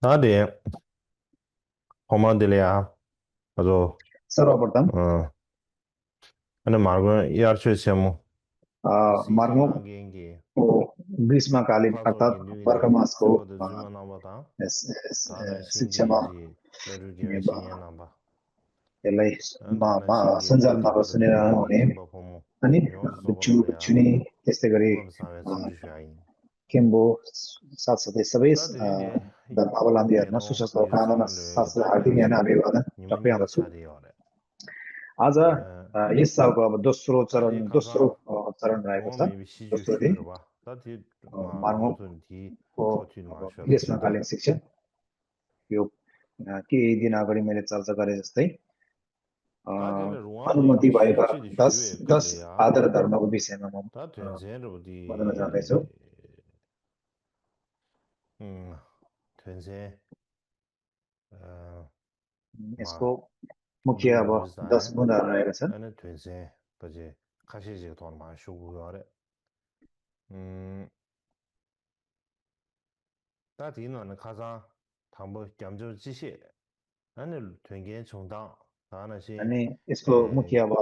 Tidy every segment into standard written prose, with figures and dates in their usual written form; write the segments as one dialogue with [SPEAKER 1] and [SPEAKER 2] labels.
[SPEAKER 1] 나한테 homandeleya also
[SPEAKER 2] सर्वप्रथम
[SPEAKER 1] ana margo yarcho semo
[SPEAKER 2] मार्गों
[SPEAKER 1] season agenge
[SPEAKER 2] को ग्रीष्मकालीन
[SPEAKER 1] paso
[SPEAKER 2] अर्थात
[SPEAKER 1] kindu
[SPEAKER 2] वर्ग
[SPEAKER 1] ne
[SPEAKER 2] मास को
[SPEAKER 1] sembo de zuma namba dana
[SPEAKER 2] शिक्षामा
[SPEAKER 1] shingi ji peru ge shinya namba
[SPEAKER 2] यसलाई
[SPEAKER 1] dana shingi
[SPEAKER 2] सञ्जालमा
[SPEAKER 1] poti par
[SPEAKER 2] सुनेर
[SPEAKER 1] gyume
[SPEAKER 2] हुने
[SPEAKER 1] jimba pomo
[SPEAKER 2] अनि
[SPEAKER 1] yong
[SPEAKER 2] बुच्चु
[SPEAKER 1] zoboro ya
[SPEAKER 2] बुच्चुनी त्यस्तै गरी
[SPEAKER 1] ungam sawe simju shai
[SPEAKER 2] केम्बो साथसाथै सबै
[SPEAKER 1] ta de ne
[SPEAKER 2] धर्मावलम्बीहरूमा
[SPEAKER 1] yedo
[SPEAKER 2] सुस्वास्थ्य
[SPEAKER 1] new
[SPEAKER 2] कामना
[SPEAKER 1] zealand le
[SPEAKER 2] साथसाथै हार्दिक
[SPEAKER 1] ya
[SPEAKER 2] यहाँ
[SPEAKER 1] so
[SPEAKER 2] अभिवादन टक्कै
[SPEAKER 1] nyumani ba
[SPEAKER 2] आउँदछु
[SPEAKER 1] chade yore
[SPEAKER 2] आज यस सालको अब
[SPEAKER 1] ta de
[SPEAKER 2] दोस्रो
[SPEAKER 1] kaza
[SPEAKER 2] चरण रहेको छ
[SPEAKER 1] rome bi shiju
[SPEAKER 2] दोस्रो दिन
[SPEAKER 1] shuyo ba ta de ma
[SPEAKER 2] मार्गौँ
[SPEAKER 1] lobson thi
[SPEAKER 2] को
[SPEAKER 1] chotin ma shwa ba
[SPEAKER 2] ग्रीष्मकालीन शिक्षा यो केही दिन अगाडि मैले चर्चा गरे जस्तै अ,
[SPEAKER 1] 다 되는 로아메
[SPEAKER 2] अनुमति भएका
[SPEAKER 1] 미시주지
[SPEAKER 2] 10
[SPEAKER 1] 슈에
[SPEAKER 2] 10
[SPEAKER 1] 급래야
[SPEAKER 2] आदर धर्मको विषयमा म
[SPEAKER 1] 다 된세로
[SPEAKER 2] बताउन
[SPEAKER 1] 디
[SPEAKER 2] चाहँदैछु
[SPEAKER 1] 된세
[SPEAKER 2] यसको
[SPEAKER 1] 마
[SPEAKER 2] मुख्य अब
[SPEAKER 1] दुगु
[SPEAKER 2] 10
[SPEAKER 1] बिस्ताए
[SPEAKER 2] गुणहरू रहेका छन्
[SPEAKER 1] अनि 된세 बजे 카시지 돈 마쇼고 요래 다 디는 가자 담보 겸저 지시 अनि 된게 정당 다나시
[SPEAKER 2] अनि यसको मुख्य
[SPEAKER 1] 에
[SPEAKER 2] अब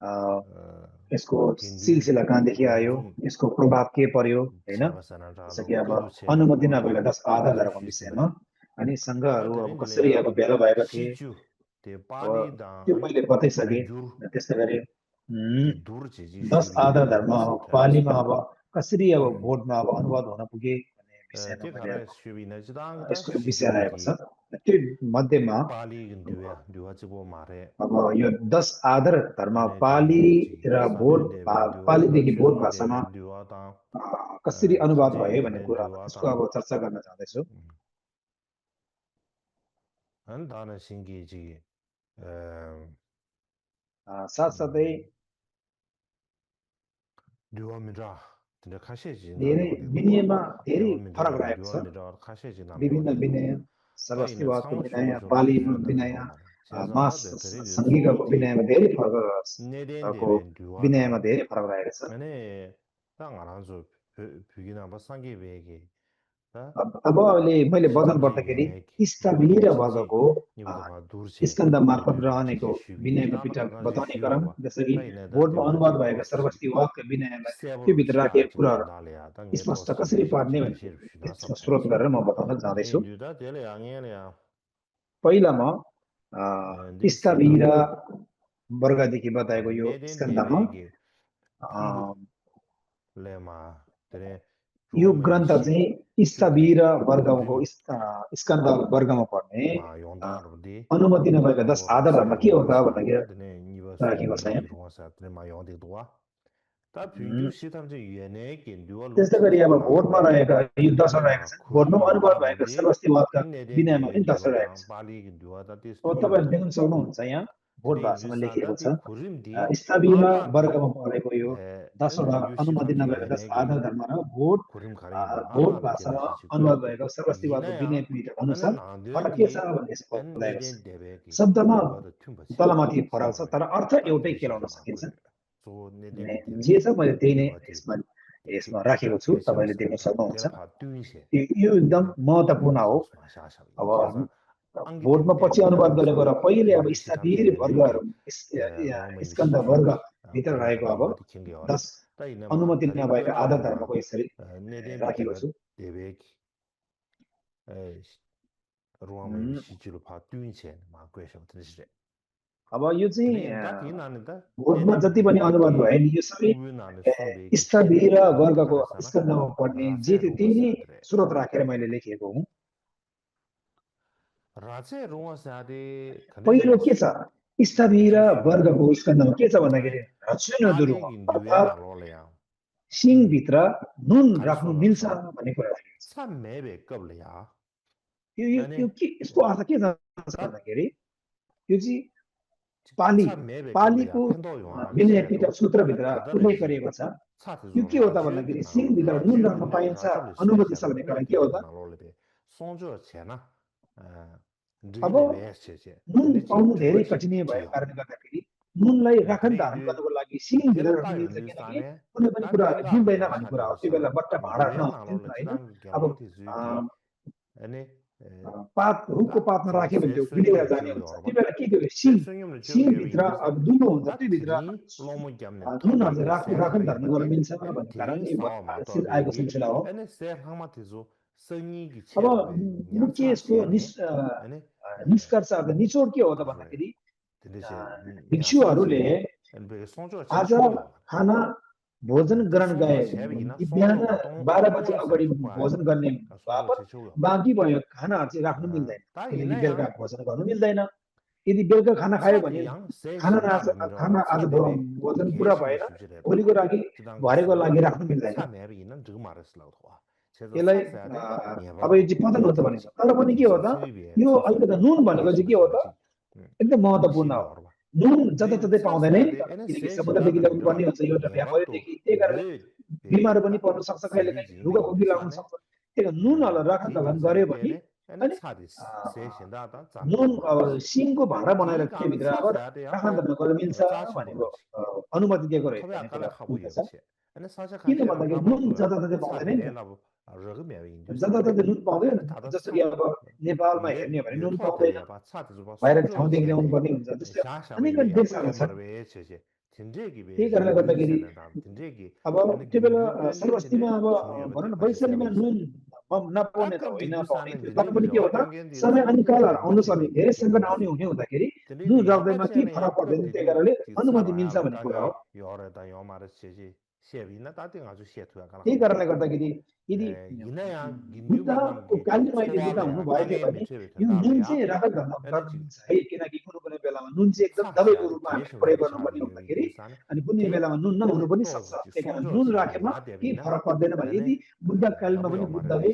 [SPEAKER 2] अ, यसको
[SPEAKER 1] 겐두
[SPEAKER 2] सिलसिला कहाँदेखि आयो
[SPEAKER 1] 겐좀
[SPEAKER 2] यसको प्रभाव के पर्यो हैन
[SPEAKER 1] 제바사나
[SPEAKER 2] जस्तो
[SPEAKER 1] रालो
[SPEAKER 2] कि अब
[SPEAKER 1] 끄두체
[SPEAKER 2] अनुमति नभएका
[SPEAKER 1] 도
[SPEAKER 2] 10 आदर धर्मको
[SPEAKER 1] 지슈스베
[SPEAKER 2] विषयमा अनि सङ्घहरू अब कसरी
[SPEAKER 1] 다들인들이야
[SPEAKER 2] अब भेला भएका थिए
[SPEAKER 1] 시주 대
[SPEAKER 2] अब
[SPEAKER 1] पाली다
[SPEAKER 2] त्यो
[SPEAKER 1] 아니
[SPEAKER 2] मैले बताइसकेँ
[SPEAKER 1] 렌주르
[SPEAKER 2] त्यस्तै गरी
[SPEAKER 1] 대 두르지
[SPEAKER 2] 10 आदर
[SPEAKER 1] 지슈비야
[SPEAKER 2] धर्म अब
[SPEAKER 1] 다나시
[SPEAKER 2] पालीमा अब कसरी अब भोटमा अब अनुवाद हुन पुगे भन्ने विषयमा
[SPEAKER 1] 대
[SPEAKER 2] मैले
[SPEAKER 1] 가라 슈비나 지당다
[SPEAKER 2] यसको विषय रहेको छ
[SPEAKER 1] 시주디
[SPEAKER 2] त्यो मध्येमा
[SPEAKER 1] पाली गन्두야 류아지보 말해
[SPEAKER 2] अब यो 10 आदर धर्म
[SPEAKER 1] 아니
[SPEAKER 2] पाली
[SPEAKER 1] 된지
[SPEAKER 2] र भोट
[SPEAKER 1] 산윤데 벤두아다
[SPEAKER 2] पालीदेखि भोट
[SPEAKER 1] 춘데
[SPEAKER 2] भाषामा
[SPEAKER 1] 벤두아다
[SPEAKER 2] कसरी अनुवाद
[SPEAKER 1] 카제
[SPEAKER 2] भयो भन्ने कुरामा त्यसको
[SPEAKER 1] 벤두아다
[SPEAKER 2] अब चर्चा गर्न चाहँदैछु
[SPEAKER 1] 안 다나 신기지 에
[SPEAKER 2] साथसाथै
[SPEAKER 1] 류아미라 근데 카시지
[SPEAKER 2] धेरै
[SPEAKER 1] 나로 어디고
[SPEAKER 2] विनयमा धेरै फरक
[SPEAKER 1] 류아미라
[SPEAKER 2] रहेको छ
[SPEAKER 1] 류아미라 카시지 나로
[SPEAKER 2] विभिन्न
[SPEAKER 1] 어디
[SPEAKER 2] विनय
[SPEAKER 1] 다이네
[SPEAKER 2] सरस्वतीवादको
[SPEAKER 1] 상호
[SPEAKER 2] विनय
[SPEAKER 1] 쇼고 쇼고
[SPEAKER 2] पालीको
[SPEAKER 1] 디즈는다
[SPEAKER 2] विनय
[SPEAKER 1] 쇼마네
[SPEAKER 2] मास
[SPEAKER 1] 제자다 데리디
[SPEAKER 2] सङ्घीको
[SPEAKER 1] 소디
[SPEAKER 2] विनयमा धेरै फरक को
[SPEAKER 1] 네덴데베
[SPEAKER 2] विनयमा
[SPEAKER 1] 류아다
[SPEAKER 2] धेरै फरक रहेको छ
[SPEAKER 1] 아니 땅 알아서 비기나 봐 상기베게 다
[SPEAKER 2] अब अहिले मैले बताउनु
[SPEAKER 1] 시탐지
[SPEAKER 2] पर्दाखेरि
[SPEAKER 1] 유네
[SPEAKER 2] स्टाबिली र
[SPEAKER 1] 지지
[SPEAKER 2] वर्गको
[SPEAKER 1] निबुदा भा दूरछे
[SPEAKER 2] स्कन्द मार्फत
[SPEAKER 1] पेदुजी
[SPEAKER 2] रहनेको
[SPEAKER 1] जिजी शुगी
[SPEAKER 2] विनयको
[SPEAKER 1] ताना
[SPEAKER 2] पिटक
[SPEAKER 1] ताना जी
[SPEAKER 2] बताउने
[SPEAKER 1] शुयो
[SPEAKER 2] क्रम
[SPEAKER 1] बा
[SPEAKER 2] जसरी
[SPEAKER 1] ताइने दा
[SPEAKER 2] बोर्डमा अनुवाद
[SPEAKER 1] देवजी
[SPEAKER 2] भएका
[SPEAKER 1] कोर्स
[SPEAKER 2] सर्वस्तिवादका विनयलाई
[SPEAKER 1] सेबर
[SPEAKER 2] त्योभित्र
[SPEAKER 1] शिया
[SPEAKER 2] राखिएको
[SPEAKER 1] जिन
[SPEAKER 2] कुराहरू
[SPEAKER 1] दाले या ता नेतो
[SPEAKER 2] स्पष्ट कसरी
[SPEAKER 1] सिजी
[SPEAKER 2] पार्ने
[SPEAKER 1] जिन
[SPEAKER 2] भनेर
[SPEAKER 1] शिर शिना
[SPEAKER 2] त्यसमा स्रोत
[SPEAKER 1] सप्ताइसो
[SPEAKER 2] गरेर म बताउन
[SPEAKER 1] अनि
[SPEAKER 2] जाँदैछु
[SPEAKER 1] न्युदा तेले आङेले या
[SPEAKER 2] पहिला म
[SPEAKER 1] दि
[SPEAKER 2] स्टाबी
[SPEAKER 1] सिता
[SPEAKER 2] र वर्गदेखि बताएको
[SPEAKER 1] अनि
[SPEAKER 2] यो
[SPEAKER 1] नेदेन
[SPEAKER 2] स्कन्दमा
[SPEAKER 1] देवेगे फुंगु लेमा तेरे
[SPEAKER 2] यो
[SPEAKER 1] रोमे
[SPEAKER 2] ग्रन्थ
[SPEAKER 1] बिशी
[SPEAKER 2] चाहिँ
[SPEAKER 1] जुदि
[SPEAKER 2] स्टाबी र वर्गको
[SPEAKER 1] गुन्दिनु
[SPEAKER 2] स्कन्द वर्गमा पर्ने
[SPEAKER 1] मा योंदा रदि
[SPEAKER 2] अनुमति नभएका 10
[SPEAKER 1] तंगो
[SPEAKER 2] आधारहरूमा
[SPEAKER 1] हासे
[SPEAKER 2] के हो त
[SPEAKER 1] रोवासा
[SPEAKER 2] भन्दाखेरि
[SPEAKER 1] ता दने निवा
[SPEAKER 2] राखेको छ
[SPEAKER 1] सोगी
[SPEAKER 2] यहाँ
[SPEAKER 1] रोवासा तने मा योंदे दुवा ता फिंगु सितम चाहिँ युने के दुवा
[SPEAKER 2] त्यस्तै
[SPEAKER 1] लोछि
[SPEAKER 2] गरी अब
[SPEAKER 1] छिन नाम
[SPEAKER 2] भोटमा
[SPEAKER 1] रदि
[SPEAKER 2] रहेका यी दशवटा
[SPEAKER 1] अनि मा
[SPEAKER 2] रहेका छन् भोटमा
[SPEAKER 1] खुरिमा
[SPEAKER 2] अनुवाद
[SPEAKER 1] मा
[SPEAKER 2] भएका
[SPEAKER 1] रदि
[SPEAKER 2] सर्वस्तिवादका
[SPEAKER 1] अनि नेदेन
[SPEAKER 2] विनयमा
[SPEAKER 1] देवे
[SPEAKER 2] पनि दशवटा
[SPEAKER 1] दुवा ता
[SPEAKER 2] रहेका छन्
[SPEAKER 1] पाली दुवा ता
[SPEAKER 2] अब
[SPEAKER 1] त्यस्तो
[SPEAKER 2] तपाईँले
[SPEAKER 1] युदा
[SPEAKER 2] देख्न सक्नुहुन्छ यहाँ भोट
[SPEAKER 1] तने
[SPEAKER 2] भाषामा
[SPEAKER 1] इंग्लिश ता
[SPEAKER 2] लेखिएको छ
[SPEAKER 1] ती खुरिम दि
[SPEAKER 2] स्थाबीमा
[SPEAKER 1] आला दि
[SPEAKER 2] वर्गमा परेको यो
[SPEAKER 1] अनि
[SPEAKER 2] 10वटा
[SPEAKER 1] यो
[SPEAKER 2] अनुमति
[SPEAKER 1] सितम चाहिँ
[SPEAKER 2] नभएका 10
[SPEAKER 1] युने के
[SPEAKER 2] आधार धर्म र भोट
[SPEAKER 1] खुरिम खारिबा
[SPEAKER 2] भोट
[SPEAKER 1] आला द तेला
[SPEAKER 2] भाषामा
[SPEAKER 1] छिचिको
[SPEAKER 2] अनुवाद भएको सर्वस्तिवादको
[SPEAKER 1] यिनया
[SPEAKER 2] विनय पीठ
[SPEAKER 1] अनि
[SPEAKER 2] अनुसार फरक के
[SPEAKER 1] नादेंगी
[SPEAKER 2] छ भन्ने यसमा
[SPEAKER 1] अनि
[SPEAKER 2] बताएको छ
[SPEAKER 1] नेदेन देवे की
[SPEAKER 2] शब्दमा
[SPEAKER 1] दुवा ता थुम्बछि
[SPEAKER 2] तलमाथि फरक छ
[SPEAKER 1] समवे
[SPEAKER 2] तर अर्थ
[SPEAKER 1] ता
[SPEAKER 2] एउटै
[SPEAKER 1] देशे
[SPEAKER 2] केलाउन
[SPEAKER 1] मागु
[SPEAKER 2] सकिन्छ
[SPEAKER 1] सो नेदेन
[SPEAKER 2] भन्ने
[SPEAKER 1] की देवे
[SPEAKER 2] जे छ मैले त्यही नै
[SPEAKER 1] अति
[SPEAKER 2] यसमा राखेको छु तपाईँले
[SPEAKER 1] ठेसेवस
[SPEAKER 2] देख्न
[SPEAKER 1] ता
[SPEAKER 2] सक्नुहुन्छ
[SPEAKER 1] तेला फा दुइसे
[SPEAKER 2] यो एकदम महत्त्वपूर्ण हो
[SPEAKER 1] निवसोस मा शासा
[SPEAKER 2] अब
[SPEAKER 1] इजाजा
[SPEAKER 2] भोटमा
[SPEAKER 1] अंगितेन
[SPEAKER 2] पछि
[SPEAKER 1] देवे
[SPEAKER 2] अनुवाद
[SPEAKER 1] याता
[SPEAKER 2] गरेको र पहिले अब
[SPEAKER 1] फिंगु सितम चाहिँ
[SPEAKER 2] स्थापित
[SPEAKER 1] युने
[SPEAKER 2] वर्गहरू
[SPEAKER 1] के रोमै
[SPEAKER 2] स्कन्द
[SPEAKER 1] विशिजु
[SPEAKER 2] वर्गभित्र
[SPEAKER 1] खुरिम
[SPEAKER 2] रहेको अब
[SPEAKER 1] खारिबा ति खिंगे औरे
[SPEAKER 2] 10
[SPEAKER 1] ता इनमा
[SPEAKER 2] अनुमति
[SPEAKER 1] खारिब
[SPEAKER 2] नभएका
[SPEAKER 1] दोले
[SPEAKER 2] आधार
[SPEAKER 1] मा
[SPEAKER 2] धर्मको यसरी
[SPEAKER 1] नेदेन
[SPEAKER 2] राखेको
[SPEAKER 1] बितेला
[SPEAKER 2] छु
[SPEAKER 1] देवे की रोमै
[SPEAKER 2] उम्,
[SPEAKER 1] विशिजु फा दुइसे मा क्वेशन तनिसे
[SPEAKER 2] अब यो चाहिँ
[SPEAKER 1] Tene da ti nani da
[SPEAKER 2] भोटमा
[SPEAKER 1] tene
[SPEAKER 2] जति पनि अनुवाद
[SPEAKER 1] ke
[SPEAKER 2] भयो नि यो सबै
[SPEAKER 1] ugu nani sumbe ki
[SPEAKER 2] स्थविर
[SPEAKER 1] shebe
[SPEAKER 2] वर्गको
[SPEAKER 1] tara sana
[SPEAKER 2] स्कन्धमा पढ्ने जे
[SPEAKER 1] rache
[SPEAKER 2] थियो
[SPEAKER 1] runga
[SPEAKER 2] त्यही नै
[SPEAKER 1] sadre
[SPEAKER 2] स्रोत राखेर मैले लेखेको हुँ
[SPEAKER 1] rache runga sade
[SPEAKER 2] पहिलो
[SPEAKER 1] kandise
[SPEAKER 2] के छ स्थविर
[SPEAKER 1] deshi shu
[SPEAKER 2] वर्गको स्कन्धमा के छ भन्दाखेरि
[SPEAKER 1] ane
[SPEAKER 2] रचुन
[SPEAKER 1] pali
[SPEAKER 2] दुरुङ
[SPEAKER 1] ki nduya
[SPEAKER 2] अर्थात्
[SPEAKER 1] na lo le ya
[SPEAKER 2] सिङभित्र नुन राख्नु
[SPEAKER 1] kariso la
[SPEAKER 2] मिल्छ
[SPEAKER 1] so
[SPEAKER 2] भन्ने कुरा राखेको छ
[SPEAKER 1] sa mebe kab le ya
[SPEAKER 2] यो
[SPEAKER 1] ane
[SPEAKER 2] के यसको अर्थ के जान्छ
[SPEAKER 1] ta
[SPEAKER 2] भन्दाखेरि यो चाहिँ पाली
[SPEAKER 1] sa mebe kab le ya
[SPEAKER 2] पालीको
[SPEAKER 1] pendo yo na
[SPEAKER 2] Vinay
[SPEAKER 1] she
[SPEAKER 2] Pitaka
[SPEAKER 1] do ane
[SPEAKER 2] सूत्रभित्र
[SPEAKER 1] kadare
[SPEAKER 2] उल्लेख
[SPEAKER 1] ji
[SPEAKER 2] गरिएको छ
[SPEAKER 1] sa te
[SPEAKER 2] यो
[SPEAKER 1] zo
[SPEAKER 2] के हो त
[SPEAKER 1] raje ki
[SPEAKER 2] भन्दाखेरि
[SPEAKER 1] na
[SPEAKER 2] सिङभित्र नुन
[SPEAKER 1] raje
[SPEAKER 2] राख्न
[SPEAKER 1] ki ne
[SPEAKER 2] पाइन्छ
[SPEAKER 1] raje le se
[SPEAKER 2] अनुमति
[SPEAKER 1] se
[SPEAKER 2] छ
[SPEAKER 1] na
[SPEAKER 2] भन्ने
[SPEAKER 1] ne
[SPEAKER 2] कुरा के
[SPEAKER 1] de
[SPEAKER 2] हो
[SPEAKER 1] de
[SPEAKER 2] त
[SPEAKER 1] na lo le be sonjo che na
[SPEAKER 2] अब
[SPEAKER 1] दुईले बेस छे
[SPEAKER 2] नुन
[SPEAKER 1] अनि चाहिँ
[SPEAKER 2] पाउनु धेरै
[SPEAKER 1] ठुबछे
[SPEAKER 2] कठिन भएको
[SPEAKER 1] थियो
[SPEAKER 2] कारणले गर्दाखेरि नुनलाई राखन
[SPEAKER 1] अनि
[SPEAKER 2] धारण
[SPEAKER 1] दु
[SPEAKER 2] गर्नको लागि सिङभित्र
[SPEAKER 1] तेल
[SPEAKER 2] राख्न
[SPEAKER 1] पाइ
[SPEAKER 2] मिल्छ
[SPEAKER 1] भन्ने
[SPEAKER 2] किनकि
[SPEAKER 1] स्थाने
[SPEAKER 2] कुनै पनि
[SPEAKER 1] ता
[SPEAKER 2] कुराहरू
[SPEAKER 1] तेलदार
[SPEAKER 2] मिल्दैन
[SPEAKER 1] या
[SPEAKER 2] भन्ने कुरा हो त्यो
[SPEAKER 1] खानेवसा
[SPEAKER 2] बेला बट्टा भाँडा
[SPEAKER 1] दुया
[SPEAKER 2] नहुन्थ्यो
[SPEAKER 1] नालोले
[SPEAKER 2] नि त होइन
[SPEAKER 1] चिराङ
[SPEAKER 2] अब
[SPEAKER 1] गेलो ति जुति अनि
[SPEAKER 2] पात रुखको पातमा राख्यो भने त्यो गिलेर जाने हुन्छ त्यो बेला के त्यो सिङभित्र अब दुलो हुन्छ त्यो भित्र नुनहरू चाहिँ राखन धर्म गर्न मिल्छ भन्ने कारणले आएको सिलसिला हो अब मुख्य यसको निष्कर्ष निचोड के हो त भन्दाखेरि भिक्षुहरूले आज खाना भोजन ग्रहण गए बिहान 12 बजे अगाडि भोजन गर्ने बापत बाँकी भयो खानाहरू चाहिँ राख्नु मिल्दैन किनकि बेलुका भोजन गर्नु मिल्दैन यदि बेलुका खाना खायो भने खाना आज भोजन पुरा भएन भोलिको लागि भरेको लागि राख्नु मिल्दैन यसलाई अब यो चाहिँ पतन हुन्छ भनेको तर पनि के हो त यो अलिकति नुन भनेको चाहिँ के हो त एकदम महत्त्वपूर्ण हो नुन जताततै पाउँदैन किनकि समुद्रदेखि ल्याउनु पर्ने हुन्छ एउटा व्यापारीदेखि त्यही कारण बिमार पनि पर्न सक्छ कहिलेकाहीँ रुगा खोकी लाग्न सक्छ त्यही नुनहरूलाई राखन धलन गर्यो भने नुन सिङको भाँडा बनाएर त्यहाँभित्र अब राखन धलन गर्न मिल्छ भनेको अनुमति दिएको रहेछ किन भन्दाखेरि नुन जताततै पाउँदैन जताततै नुन पाउँदैन जस्तो कि अब नेपालमा हेर्ने भने नुन पाउँदैन बाहिर ठाउँदेखि ल्याउनु पर्ने हुन्छ जस्तै अनेक देशहरू छन् त्यही कारणले गर्दाखेरि अब त्यो बेला सर्वस्तीमा अब भनौँ न वैशालीमा नुन नपाउने त होइन पाउने थियो तर पनि के हो त समय अनिकालहरू आउनु पर्ने धेरै सङ्कट आउने हुने हुँदाखेरि नुन राख्दैमा के फरक पर्दैन त्यही कारणले अनुमति मिल्छ भन्ने कुरा हो त्यही कारणले गर्दाखेरि यदि बुद्धको काली माइती बुद्ध हुनुभएको थियो भने यो नुन चाहिँ राखन गर्न मिल्छ है किनकि कुनै कुनै बेलामा नुन चाहिँ एकदम दबाईको रूपमा हामी प्रयोग गर्नुपर्ने हुँदाखेरि अनि कुनै बेलामा नुन नहुनु पनि सक्छ त्यही कारण नुन राखेमा केही फरक पर्दैन भने यदि बुद्ध कालमा पनि बुद्धले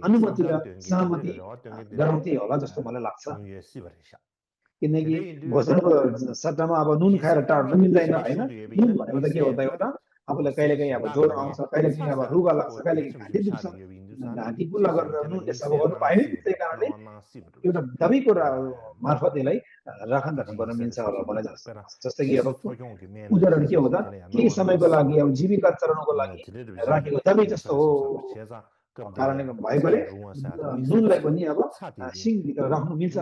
[SPEAKER 2] अनुमति र सहमति गराउँथे होला जस्तो मलाई लाग्छ किनकि भोजनको सट्टामा अब नुन खाएर टाढ्न मिल्दैन होइन नुन भनेको त के हो त एउटा आफूलाई कहिलेकाहीँ अब ज्वरो आउँछ कहिलेकाहीँ अब रुगा लाग्छ कहिलेकाहीँ घाँटी दुख्छ घाँटी कुल्ला गरेर नुनले सफा गर्नु पाएन त्यही कारणले एउटा दबाईको मार्फत यसलाई राखन धर्म गर्न मिल्छ होला मलाई जस्तै कि अब उदाहरण के हो त केही समयको लागि अब जीविका चलाउनको लागि राखेको दबाई जस्तो हो कारणले भएकोले नुनलाई पनि अब सिङभित्र राख्नु मिल्छ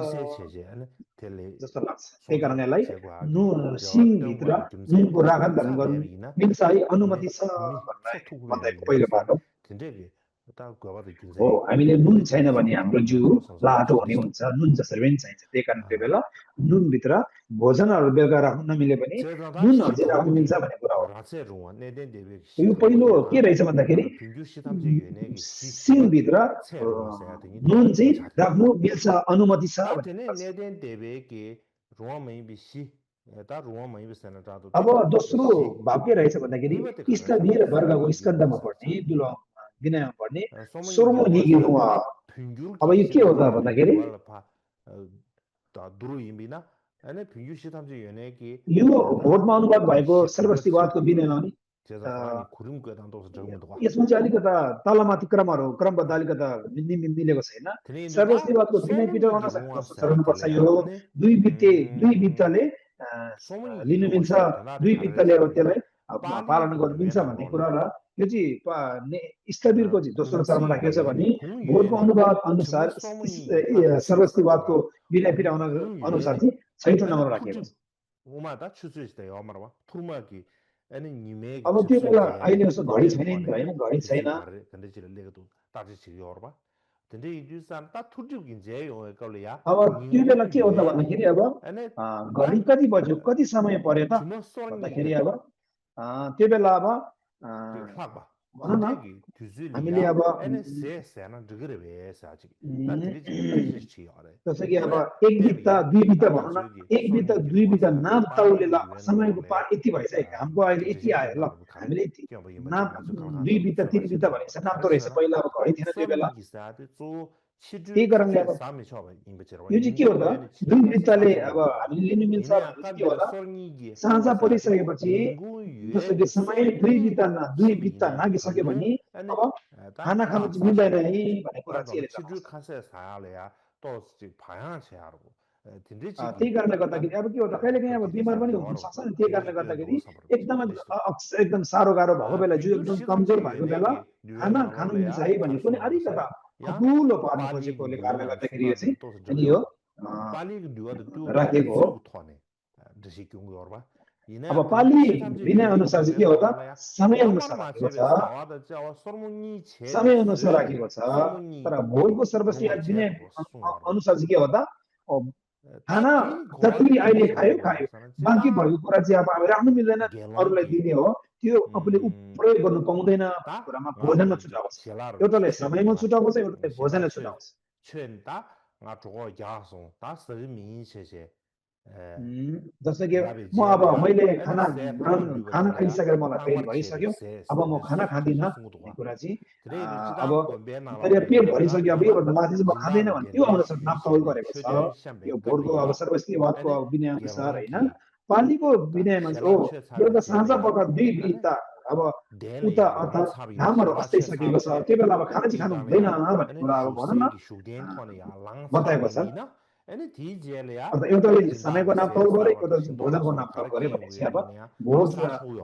[SPEAKER 2] जस्तो लाग्छ त्यही कारण यसलाई नुन सिङभित्र नुनको राखन धर्म गर्नु मिल्छ है अनुमति छ भन्दा पहिलो बाटो हो हामीले नुन छैन भने हाम्रो जिउ लाटो हुने हुन्छ नुन जसरी पनि चाहिन्छ त्यही कारण त्यो बेला नुनभित्र भोजनहरू बेलुका राख्नु नमिले पनि नुनहरू चाहिँ राख्नु मिल्छ भन्ने कुरा हो यो पहिलो के रहेछ भन्दाखेरि सिङभित्र नुन चाहिँ राख्नु मिल्छ अनुमति छ अब दोस्रो भाव के रहेछ भन्दाखेरि स्थवीर वर्गको स्कन्धमा पर्ने दुलो विनयमा पर्ने सोर्मो निगी रुवा अब यो के हो त भन्दाखेरि यो भोटमा अनुवाद भएको सर्वस्तिवादको विनयमा नि यसमा चाहिँ अलिकता तलमाथि क्रमबद्ध अलिकता मिलेको छैन सर्वस्तिवादको विनय पिटो गर्नुपर्छ यो दुई वित्तले लिनु मिल्छ दुई वित्तले अब त्यसलाई पालन गर्नु मिल्छ भन्ने कुरा र यो चाहिँ स्थवीरको चाहिँ दोस्रो चरणमा राखेको छ भने भोटको अनुवाद अनुसार सर्वस्तिवादको विनय पिटाउन अनुसार चाहिँ छैटौँ नम्बर राखेको छ अब त्यो बेला अहिले जस्तो घडी छैन नि होइन घडी छैन अब त्यो बेला के हो त भन्दाखेरि अब घडी कति बज्यो कति समय पर्यो त भन्दाखेरि अब त्यो बेला अब भनौँ न हामीले अब जस्तो कि अब एक बित्ता दुई बित्ता भनौँ न एक बित्ता दुई बित्ता नाप तौले ल समयको पार यति भइसक्यो घामको अहिले यति आयो ल हामीले नाप दुई बित्ता तिन बित्ता भनेपछि नाप्दो रहेछ पहिला अब घडी थिएन त्यो बेला त्यही कारणले अब यो चाहिँ के हो त दुई बित्ताले अब हामीले लिनु मिल्छ के हो त साँझ परिसकेपछि जस्तो कि समय दुई बित्ता नागिसक्यो भने अब खाना खानु चाहिँ मिल्दैन है भन्ने कुरा चाहिँ त्यही कारणले गर्दाखेरि अब के हो त कहिलेकाहीँ अब बिमार पनि हुन सक्छ नि त्यही कारणले गर्दाखेरि एकदम साह्रो गाह्रो भएको बेला जिउ एकदम कमजोर भएको बेला खाना खानु मिल्छ है भन्ने कुनै अलिकता
[SPEAKER 1] 야
[SPEAKER 2] ठुलो पार्न
[SPEAKER 1] 빨리
[SPEAKER 2] खोजेकोले कारणले
[SPEAKER 1] 뉴어는
[SPEAKER 2] गर्दाखेरि यो चाहिँ
[SPEAKER 1] 순간은 또
[SPEAKER 2] अनि यो
[SPEAKER 1] 저기요 빨리 뉴어도 또
[SPEAKER 2] राखेको हो
[SPEAKER 1] 지우고 토네 드시 경고 봐
[SPEAKER 2] अब
[SPEAKER 1] 이내
[SPEAKER 2] पाली
[SPEAKER 1] 등기 참지
[SPEAKER 2] विनय
[SPEAKER 1] 등기
[SPEAKER 2] अनुसार चाहिँ
[SPEAKER 1] 배
[SPEAKER 2] के हो त
[SPEAKER 1] 나와라야
[SPEAKER 2] समय
[SPEAKER 1] 얼마나
[SPEAKER 2] अनुसार राखेको छ
[SPEAKER 1] 마세베 사와다 저 소문이 제비
[SPEAKER 2] समय अनुसार
[SPEAKER 1] 쇠비
[SPEAKER 2] राखेको छ तर
[SPEAKER 1] 소문이
[SPEAKER 2] भोलको सर्वश्रेष्ठ
[SPEAKER 1] 그런
[SPEAKER 2] विनय
[SPEAKER 1] 제도 수응하러
[SPEAKER 2] अनुसार चाहिँ के हो त खाना
[SPEAKER 1] 다티
[SPEAKER 2] जति
[SPEAKER 1] 고라기
[SPEAKER 2] अहिले
[SPEAKER 1] 띠시
[SPEAKER 2] खायो
[SPEAKER 1] 되는
[SPEAKER 2] बाँकी
[SPEAKER 1] 진짜
[SPEAKER 2] भएको कुरा चाहिँ अब हामी राख्नु मिल्दैन अरूलाई
[SPEAKER 1] गेलोंकी
[SPEAKER 2] दिने हो त्यो आफूले प्रयोग गर्नु पाउँदैन भन्ने
[SPEAKER 1] 다
[SPEAKER 2] कुरामा भोजनमा
[SPEAKER 1] 나도
[SPEAKER 2] छुटाएको छ
[SPEAKER 1] 셀라로
[SPEAKER 2] एउटालाई समयमा
[SPEAKER 1] 쳔바
[SPEAKER 2] छुटाएको छ एउटालाई भोजनलाई
[SPEAKER 1] 셀라체
[SPEAKER 2] छुटाएको छ
[SPEAKER 1] 쳔다 나 저거 야송 다 서리 민세세 에
[SPEAKER 2] जस्तो कि
[SPEAKER 1] 라비
[SPEAKER 2] म अब
[SPEAKER 1] 제베야
[SPEAKER 2] मैले
[SPEAKER 1] एने से
[SPEAKER 2] खाना
[SPEAKER 1] थांग
[SPEAKER 2] खाइसकेर मलाई पेट
[SPEAKER 1] थांग
[SPEAKER 2] भरिसक्यो
[SPEAKER 1] से
[SPEAKER 2] अब म खाना खाँदिनँ
[SPEAKER 1] सुंगुदो
[SPEAKER 2] भन्ने कुरा चाहिँ
[SPEAKER 1] 드레
[SPEAKER 2] अब
[SPEAKER 1] 루치다 건베
[SPEAKER 2] फेरि पेट
[SPEAKER 1] 나라고
[SPEAKER 2] भरिसक्यो अब योभन्दा माथि चाहिँ म खाँदैन
[SPEAKER 1] 진다로
[SPEAKER 2] भने त्यो
[SPEAKER 1] 겐데
[SPEAKER 2] अनुसार नापतोल गरेको छ
[SPEAKER 1] 최대 샴베
[SPEAKER 2] यो बोर्डको अब
[SPEAKER 1] 급이야
[SPEAKER 2] सर्वश्रेष्ठवादको
[SPEAKER 1] एने
[SPEAKER 2] अब विनय अनुसार होइन
[SPEAKER 1] गेलोंकी
[SPEAKER 2] पालीको
[SPEAKER 1] 다
[SPEAKER 2] विनयमा चाहिँ हो
[SPEAKER 1] 셀라체 사베
[SPEAKER 2] एउटा साँझ
[SPEAKER 1] 제베야
[SPEAKER 2] पख दुई
[SPEAKER 1] एने
[SPEAKER 2] बित्ता अब
[SPEAKER 1] 데레
[SPEAKER 2] उता
[SPEAKER 1] 야랑
[SPEAKER 2] अर्थात्
[SPEAKER 1] 사비
[SPEAKER 2] घामहरू
[SPEAKER 1] 셀라체
[SPEAKER 2] अस्ताइसकेको छ
[SPEAKER 1] 사베체
[SPEAKER 2] त्यो बेला अब खाना
[SPEAKER 1] एने
[SPEAKER 2] चाहिँ खानु हुँदैन
[SPEAKER 1] 디다메야
[SPEAKER 2] भन्ने
[SPEAKER 1] एने
[SPEAKER 2] कुरा अब भनौँ न
[SPEAKER 1] 슈세기 슈덴 토네 야랑
[SPEAKER 2] बताएको छ
[SPEAKER 1] 사베리나 एने 디젤야
[SPEAKER 2] अन्त एउटाले समयको
[SPEAKER 1] 진다로
[SPEAKER 2] नापतोल गरे
[SPEAKER 1] 세사와
[SPEAKER 2] एउटा चाहिँ भोजनको
[SPEAKER 1] 신도로서
[SPEAKER 2] नापतोल गरे
[SPEAKER 1] 가르키
[SPEAKER 2] भनेपछि अब
[SPEAKER 1] 위에냐 다
[SPEAKER 2] भोज र
[SPEAKER 1] 사초요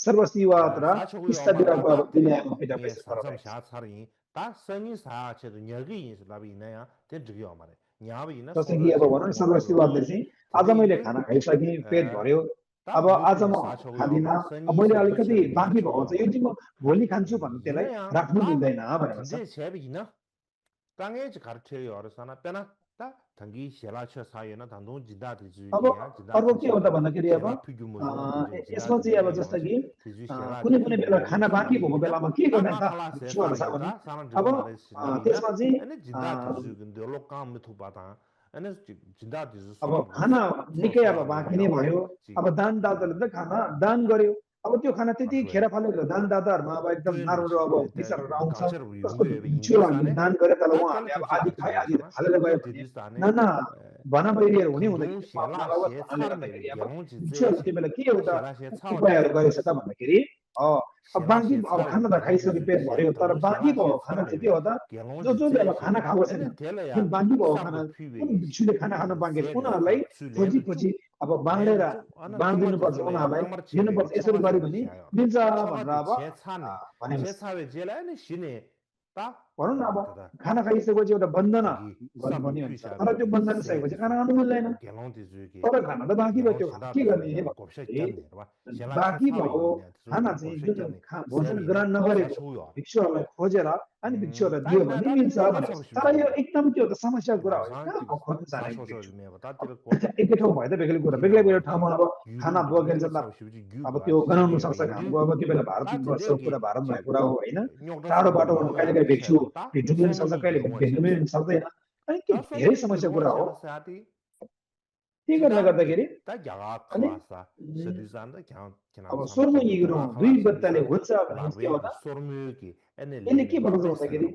[SPEAKER 2] सर्वश्रेष्ठवाद र
[SPEAKER 1] 사초요
[SPEAKER 2] इष्टविराको अब
[SPEAKER 1] 말라다 드레
[SPEAKER 2] विनयमा फेरि
[SPEAKER 1] 예
[SPEAKER 2] बेसी फरक
[SPEAKER 1] 산삼
[SPEAKER 2] रहेको छ
[SPEAKER 1] 샤차리 다 성이 사체도 여기 라비나야 된 적이 말에 냐비나
[SPEAKER 2] जस्तो कि अब
[SPEAKER 1] 소르지
[SPEAKER 2] भनौँ न
[SPEAKER 1] 고마로
[SPEAKER 2] सर्वश्रेष्ठवादले चाहिँ आज
[SPEAKER 1] 드레
[SPEAKER 2] मैले
[SPEAKER 1] 인도
[SPEAKER 2] खाना खाइसकेँ पेट भर्यो
[SPEAKER 1] 다
[SPEAKER 2] अब आज
[SPEAKER 1] 뮤트니
[SPEAKER 2] म
[SPEAKER 1] 사초요
[SPEAKER 2] खाँदिनँ
[SPEAKER 1] 마
[SPEAKER 2] अब
[SPEAKER 1] 성이
[SPEAKER 2] मैले
[SPEAKER 1] 세주
[SPEAKER 2] अलिकति
[SPEAKER 1] 쳔베
[SPEAKER 2] बाँकी भएको छ
[SPEAKER 1] 야초요
[SPEAKER 2] यो चाहिँ म भोलि खान्छु भन्नु त्यसलाई
[SPEAKER 1] 이내야
[SPEAKER 2] राख्नु
[SPEAKER 1] 다
[SPEAKER 2] मिल्दैन भनेको छ
[SPEAKER 1] 근데 제비나 땅에 가르쳐요 알았잖아 빼나 다 당기 셀라처 사이에나 단동 지다들
[SPEAKER 2] अब
[SPEAKER 1] 주기야 지다
[SPEAKER 2] अर्को के हो त भन्दाखेरि अब
[SPEAKER 1] 셀라 피규모로 되죠
[SPEAKER 2] यसमा चाहिँ अब जस्तो कि
[SPEAKER 1] 지주 셀라
[SPEAKER 2] कुनै कुनै बेला खाना बाँकी भएको
[SPEAKER 1] 피규모로
[SPEAKER 2] बेलामा के गर्ने त
[SPEAKER 1] 나나칼라
[SPEAKER 2] भिक्षुहरू छ भने
[SPEAKER 1] 세사리다 사람
[SPEAKER 2] अब
[SPEAKER 1] 저거 말해 실라비나
[SPEAKER 2] त्यसमा चाहिँ
[SPEAKER 1] 에네 지다 디주 근데 로감 미투바다 에네 지다 디주
[SPEAKER 2] अब
[SPEAKER 1] 소라
[SPEAKER 2] खाना निकै अब बाँकी नै भयो अब दानदाताले त खाना दान गर्यो अब त्यो खाना त्यतिखेर फालेको दानदाताहरूमा अब एकदम नराम्रो अब विचारहरू आउँछ कस्तो भिक्षुहरूले दान गरे तर उहाँहरूले अब आदि खाए आदि फालेर गयो भने नाना भनाबैरीहरू हुने हुँदाखेरि पापमा लगत भन्नाले गर्दाखेरि अब भिक्षुहरूले त्यो बेला के एउटा उपायहरू गरेछ त भन्दाखेरि अब बाँकी अब खाना त खाइसक्यो पेट भर्यो तर बाँकी भएको खाना चाहिँ के हो त जसले अब खाना खाएको छैन जुन बाँकी भएको खाना कुन भिक्षुले खाना खानु बाँकी छ उनीहरूलाई खोजी खोजी अब बाँडेर बाँधिदिनुपर्छ उनीहरूलाई दिनुपर्छ यसरी गऱ्यो भने मिल्छ भनेर अब भनेको भनौँ न अब खाना खाइसकेपछि एउटा बन्दना गर्नुपर्ने हुन्छ तर त्यो बन्दना सकेपछि खाना खानु मिल्दैन तर खाना त बाँकी भयो त्यो के गर्ने बाँकी भएको खाना चाहिँ जुन भोजन ग्रहण नगरेको भिक्षुहरूलाई खोजेर अनि भिक्षुहरूलाई दियो भने मिल्छ भनेको तर यो एकदम त्यो त समस्याको कुरा हो कहाँ खोज्नु जाने एकै ठाउँ भयो त बेग्लै कुरा बेग्लै बेग्लै ठाउँमा अब खाना बोकेर अब त्यो गनाउनु सक्छ घामको अब त्यो बेला भारतवर्षको कुरा भारत भएको कुरा हो होइन टाढो बाटोबाट कहिले कहिले भिक्षु भेट्नु पनि सक्छ कहिले भेट्नु पनि सक्दैन अनि त्यो धेरै समस्याको कुरा हो त्यही कारणले गर्दाखेरि अनि अब स्वर्म हिरो दुई बत्ताले हुन्छ भने के हो त यसले के बताउँछ भन्दाखेरि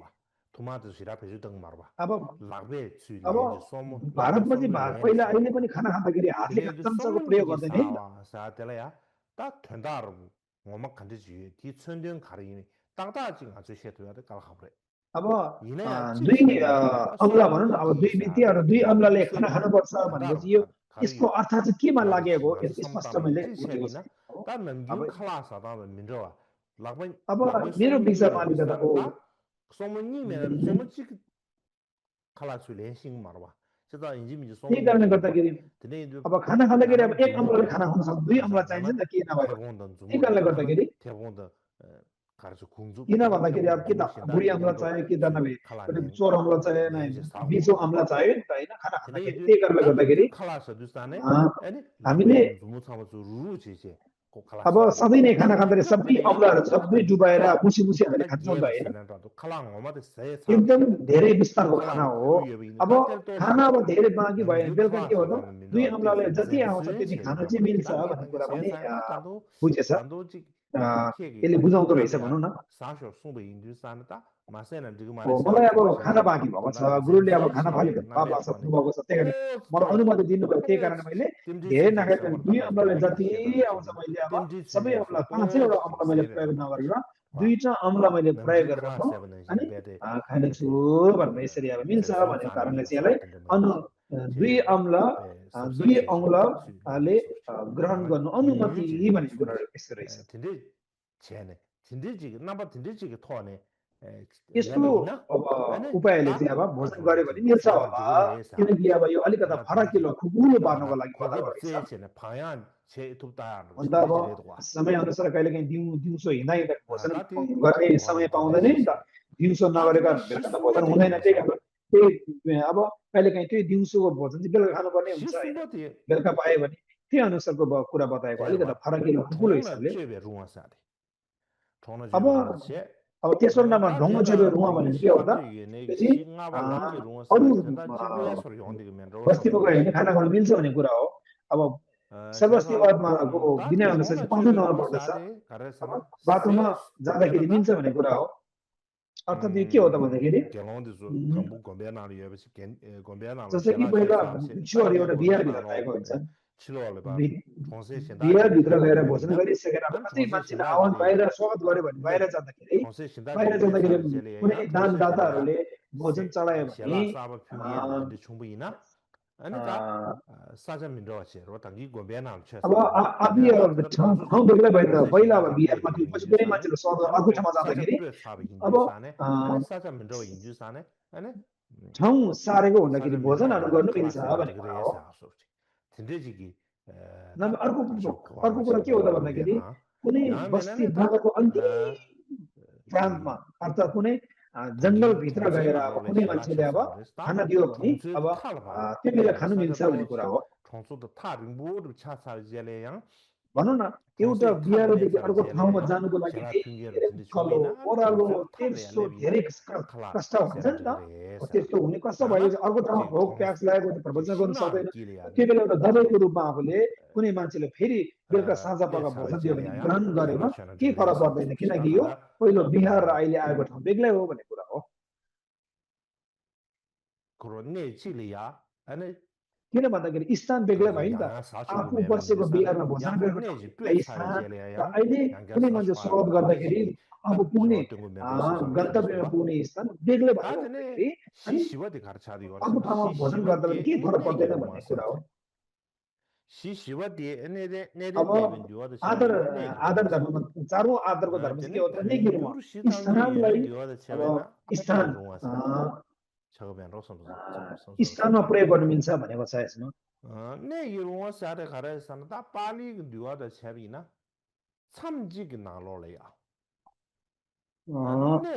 [SPEAKER 2] अब अब भारतमा चाहिँ पहिला अहिले पनि खाना खाँदाखेरि हातले चम्चाको प्रयोग गर्दैन नि अब दुई अम्ला भनौँ न अब दुई बित्तीहरू दुई अम्लाले खाना खानुपर्छ भनेपछि यो यसको अर्थ चाहिँ केमा लागेको स्पष्ट मैले बुझेको छु अब मेरो विचारमा अलिकति त्यही कारणले गर्दाखेरि अब खाना खाँदाखेरि अब एक अम्लाले खाना खान सक्छ दुई अम्ला चाहिन्छ नि त के नभए त्यही कारणले गर्दाखेरि किन भन्दाखेरि अब के त बुढी अम्ला चाहियो कि त नभए चोर अम्ला चाहियो बिचो अम्ला चाहियो नि त होइन खाना खाँदाखेरि त्यही कारणले गर्दाखेरि हामीले अब सधैँ नै खाना खाँदाखेरि सबै अम्लाहरू सबै डुबाएर मुसी मुसी हालेर खान्छौँ त होइन एकदम धेरै विस्तारको खाना हो अब खाना अब धेरै बाँकी भयो भने बेलुका के हो त दुई अम्लाले जति आउँछ त्यति खान चाहिँ मिल्छ भन्ने कुरा पनि बुझेछ यसले बुझाउँदो रहेछ भनौँ न मलाई अब खाना बाँकी भएको छ गुरुले अब खाना फालेको भएको छ त्यही कारण मलाई अनुमति दिनुभयो त्यही कारण मैले धेरै नखाएको दुई अम्लाले जति आउँछ मैले अब सबै अम्ला 5-वटा अम्ला मैले प्रयोग नगरेर 2टा अम्ला मैले प्रयोग गरेर अनि खानेछु भनेर यसरी अब मिल्छ भन्ने कारणले चाहिँ यसलाई दुई अम्लाले ग्रहण गर्नु अनुमति भन्ने कुरा यस्तो रहेछ यस्तो
[SPEAKER 1] लेबेगिना
[SPEAKER 2] अब
[SPEAKER 1] अनि
[SPEAKER 2] उपायले चाहिँ अब भोजन गर्यो भने मिल्छ होला किनकि अब यो अलिकता फराकिलो खुकुलो पार्नको लागि मात्रै गरेको छ अन्त अब समय अनुसार कहिलेकाहीँ दिउँसो हिँड्दा हिँड्दा भोजन गर्ने समय पाउँदैन नि त दिउँसो नगरेका बेलुका त भोजन हुँदैन त्यही कारण त्यही अब कहिलेकाहीँ त्यही दिउँसोको भोजन चाहिँ बेलुका खानुपर्ने हुन्छ होइन बेलुका पायो भने त्यही अनुसारको कुरा बताएको अलिकता फराकिलो खुकुलो हिसाबले अब अब तेस्रो नम्बर ढङ्ग चेपे रुवा भनेको के हो त त्यो चाहिँ अरू बस्तीमा गयो भने खाना खानु मिल्छ भन्ने कुरा हो अब सर्वस्तीवादमा विनय अनुसार चाहिँ पाउँदै नहुनु पर्दछ अब बाटोमा जाँदाखेरि मिल्छ भन्ने कुरा हो अर्थात् यो के हो त भन्दाखेरि जस्तै कि पहिला भिक्षुहरू एउटा बिहारभित्र आएको हुन्छन् बिहारभित्र गएर भोजन गरिसकेर कतै मान्छेले आह्वान बाहिर स्वागत गर्यो भने बाहिर जाँदाखेरि कुनै दानदाताहरूले भोजन चढायो भने अब आफै ठाउँ बेग्लै भयो त पहिला अब बिहारमा त्यो पछि कुनै मान्छेले स्वागत अर्को ठाउँमा जाँदाखेरि अब ठाउँ सारेको हुँदाखेरि भोजनहरू गर्नु मिल्छ भन्ने कुरा हो अर्को कुरा के हो त भन्दाखेरि कुनै बस्ती भागको अन्तिम प्रान्तमा अर्थात् कुनै जङ्गलभित्र गएर अब कुनै मान्छेले अब खाना दियो भने अब त्यो बेला खानु मिल्छ भन्ने कुरा हो भनौँ न एउटा बिहारदेखि अर्को ठाउँमा जानुको लागि धेरै उकालो ओह्रालो तेर्सो धेरै कष्ट हुन्छ नि त त्यस्तो हुने कष्ट भएपछि अर्को ठाउँमा भोक प्यास लागेको प्रवचन गर्नु सक्दैन त्यो बेला एउटा दबाईको रूपमा आफूले कुनै मान्छेले फेरि बेलुका साँझ पका भोजन दियो भने ग्रहण गरेमा केही फरक पर्दैन किनकि यो पहिलो बिहार र अहिले आएको ठाउँ बेग्लै हो भन्ने कुरा हो किन भन्दाखेरि स्थान बेग्लै भयो नि त आफू बसेको बिहारमा भोजन गरेको स्थान र अहिले कुनै मान्छे स्वागत गर्दाखेरि अब पुग्ने गन्तव्यमा पुग्ने स्थान बेग्लै भयो अनि अर्को ठाउँमा भोजन गर्दा पनि केही फरक पर्दैन भन्ने कुरा हो अब आदर धर्ममा चारौँ आदरको धर्म चाहिँ के हो त नेगिरुवा स्थानलाई अब स्थानमा प्रयोग गर्नु मिल्छ भनेको छ यसमा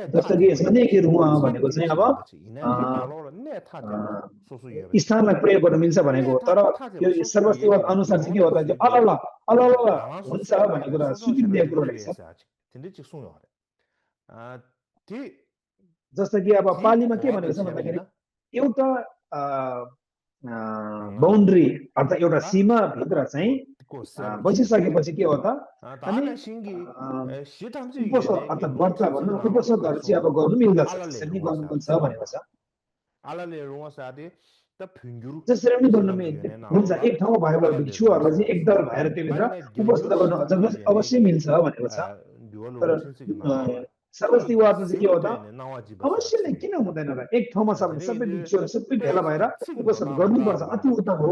[SPEAKER 2] जस्तो कि यसमा नेगिरुवा भनेको चाहिँ अब स्थानलाई प्रयोग गर्नु मिल्छ भनेको तर यो सर्वस्तीवाद अनुसार चाहिँ के हो त अलल हुन्छ भन्ने कुरा सूचित दिएको रहेछ जस्तो कि अब पालीमा के भनेको छ भन्दाखेरि एउटा बाउन्ड्री अर्थात् एउटा सीमाभित्र चाहिँ बसिसकेपछि के हो त अनि उपसर्ग अर्थात् व्रत भनौँ उपसर्गहरू चाहिँ अब गर्नु मिल्दछ त्यसरी गर्नु मिल्छ भनेको छ जसरी पनि गर्नु हुन्छ एक ठाउँमा भएको भिक्षुहरूलाई चाहिँ एकदल भएर त्योभित्र उपस्थित गर्नु अवश्य मिल्छ भनेको छ तर सर्वस्तीवादमा चाहिँ के हो त अवश्य नै किन हुँदैन र एक ठाउँमा छ भने सबै भिक्षुहरू सबै भेला भएर उपस्थित गर्नुपर्छ अति उत्तम हो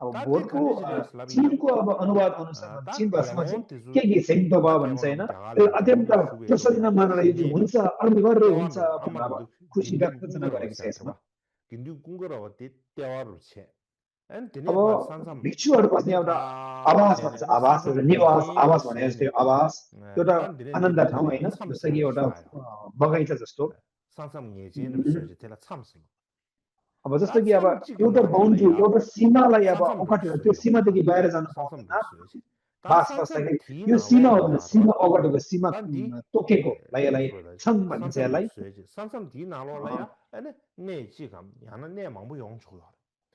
[SPEAKER 2] अब भोटको चीनको अब अनुवाद अनुसार चीन भाषामा चाहिँ के सेङ्तो भयो भन्छ होइन अत्यन्त प्रसन्न मानेर यो चाहिँ हुन्छ अर्थ गरेर हुन्छ भनेर अब खुसी व्यक्त गरेको छ यसमा अब भिक्षुहरू बस्ने एउटा आवास भन्छ आवास निवास आवास भने जस्तै आवास एउटा आनन्द ठाउँ होइन जस्तै कि एउटा बगैँचा जस्तो अब जस्तो कि अब एउटा बाउन्ड्री एउटा सीमालाई अब ओगटेर त्यो सीमादेखि बाहिर जान पाउँदैन बास बस्दाखेरि यो सीमा हो भने सीमा ओगटेको सीमा तोकेको यसलाई छङ भनिन्छ यसलाई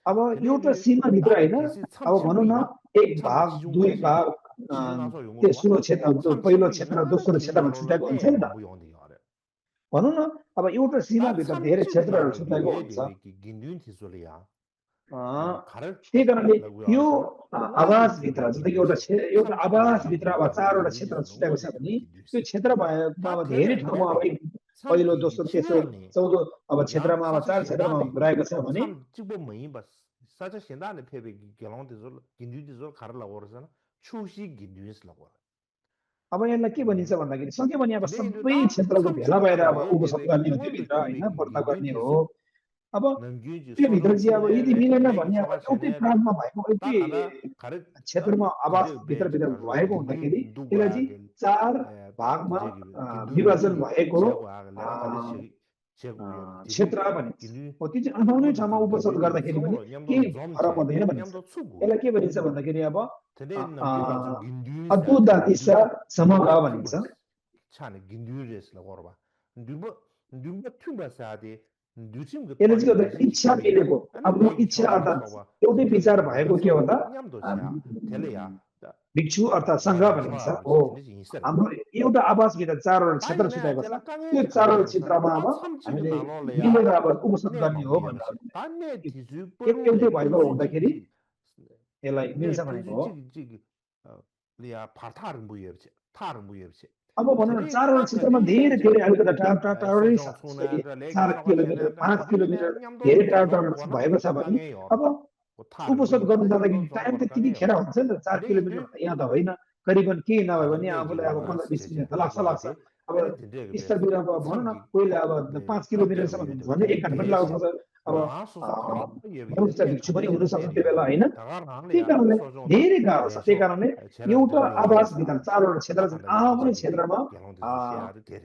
[SPEAKER 2] अब एउटा सीमाभित्र होइन अब भनौँ न एक भाग दुई भाग तेस्रो क्षेत्र पहिलो क्षेत्र दोस्रो क्षेत्रमा छुट्याएको हुन्छ नि त भनौँ न अब एउटा सीमाभित्र धेरै क्षेत्रहरू छुट्याएको हुन्छ त्यही कारणले यो आवासभित्र जस्तै कि एउटा आवासभित्र अब चारवटा क्षेत्र छुट्याएको छ भने त्यो क्षेत्र भएमा अब धेरै ठाउँमा अब पहिलो दोस्रो तेस्रो चौधो अब क्षेत्रमा अब चार क्षेत्रमा रहेको छ भने अब यसलाई के भनिन्छ भन्दाखेरि सक्यो भने अब सबै क्षेत्रको भेला भएर अब उपसद गर्ने हो त्योभित्र होइन व्रत गर्ने हो अब त्योभित्र चाहिँ अब यदि मिलेन भने अब एउटै प्रान्तमा भएको एउटै क्षेत्रमा आवास भित्र भएको हुँदाखेरि त्यसलाई चाहिँ 4 भागमा विभाजन भएको क्षेत्र भनिन्छ हो त्यो चाहिँ आफ्नै ठाउँमा उपसद गर्दाखेरि पनि केही फरक पर्दैन भनिन्छ यसलाई के भनिन्छ भन्दाखेरि अब अद्भुत दिशा समूह भनिन्छ यसले चाहिँ इच्छा मिलेको आफ्नो इच्छा अर्थात् एउटै विचार भएको के हो त भिक्षु अर्थात् सङ्घ भनिन्छ हो हाम्रो एउटा आवासभित्र 4वटा क्षेत्र छुट्याएको छ त्यो 4वटा क्षेत्रमा अब हामीले मिलेर अब उपसद गर्ने हो भनेर एउटै भएको हुँदाखेरि यसलाई मिल्छ भनेको हो अब भनौँ न 4वटा क्षेत्रमा धेरै धेरै अलिकति टाढै छ 4 किलोमिटर 5 किलोमिटर धेरै टाढो भएको छ भने अब उपसद गर्नु जाँदाखेरि टाइम त त्यतिखेर हुन्छ नि त 4 किलोमिटर यहाँ त होइन करिबन केही नभए पनि आफूलाई अब 15-20 मिनट त लाग्छ अब स्तरतिर अब भनौँ न कोहीले अब 5 किलोमिटरसम्म झन्डै 1 घन्टा पनि लाग्छ अब भिक्षु पनि हुनसक्छ त्यो बेला होइन त्यही कारणले धेरै गाह्रो छ त्यही कारणले एउटा आवासभित्र 4वटा क्षेत्र छ आफ्नै क्षेत्रमा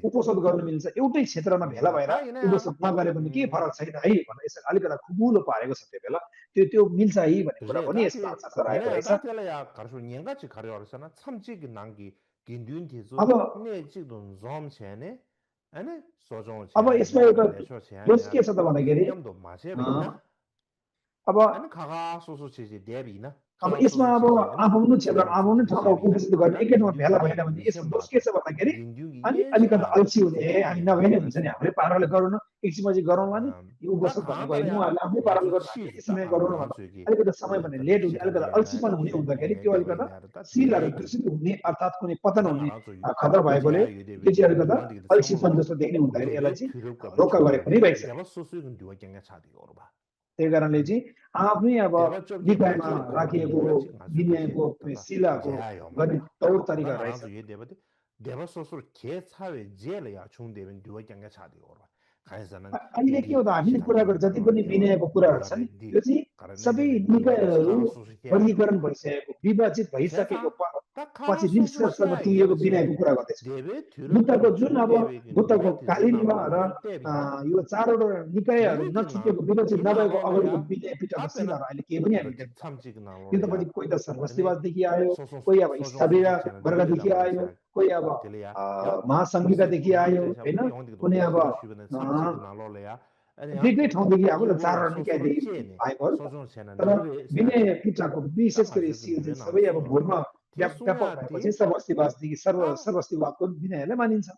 [SPEAKER 2] उपसद गर्नु मिल्छ एउटै क्षेत्रमा भेला भएर उपसद नगरे पनि के फरक छैन है भनेर यसरी अलिकति खुबुलो पारेको छ त्यो बेला त्यो मिल्छ है भन्ने कुरा पनि यसमा रहेको रहेछ अब यसमा एउटा दोष के छ त भन्दाखेरि अब यसमा अब आफ्नो क्षेत्रमा आफ्नो ठाउँमा उपस्थित गर्ने एकै ठाउँमा भेला भएन भने यसमा दोष के छ भन्दाखेरि अनि अलिकति अल्छी हुने हामी नभए नै हुन्छ नि हाम्रै पाराले गरौँ न एकछिनमा चाहिँ गरौँला नि यो उपस्थित भनेको होइन उहाँहरूले आफ्नै पाराले गर्नु समय गरौँ न अलिकति समय भने लेट हुने अलिकति अल्छीपन हुने हुँदाखेरि त्यो अलिकति सिलहरू दूषित हुने अर्थात् कुनै पतन हुने खतरा भएकोले त्यो चाहिँ अलिकति अल्छीपन जस्तो देख्ने हुँदाखेरि यसलाई चाहिँ रोक्का गरेको पनि भइसक्यो त्यही कारणले चाहिँ आफ्नै अब निकायमा राखिएको विनयको शिलाको गर्ने तौर तरिका रहेछ अहिले के हो त हामीले कुरा गर्छ जति पनि विनयको कुराहरू छ नि त्यो चाहिँ सबै निकायहरू वर्गीकरण भइसकेको विभाजित भइसकेको पछि निष्कर्षमा तुलिएको विनयको कुरा गर्दैछ बुद्धको जुन अब बुद्धको कालीनमा र यो 4वटा निकायहरू नछुटेको विभाजित नभएको अगाडिको विनय पिटकको शिलाहरू अहिले केही पनि हामी देख्छौँ यो त पछि कोही त सर्वस्तिवाददेखि आयो कोही अब स्थवीय वर्गदेखि आयो कोही अब महासङ्घिकादेखि आयो होइन कुनै अब बेग्लै ठाउँदेखि आएको 4वटा निकायदेखि आएको तर विनय पिटकको विशेष गरी सबै अब भोरमा व्यापक भएपछि सर्वस्तिवाददेखि सर्वस्तिवादको विनयलाई मानिन्छ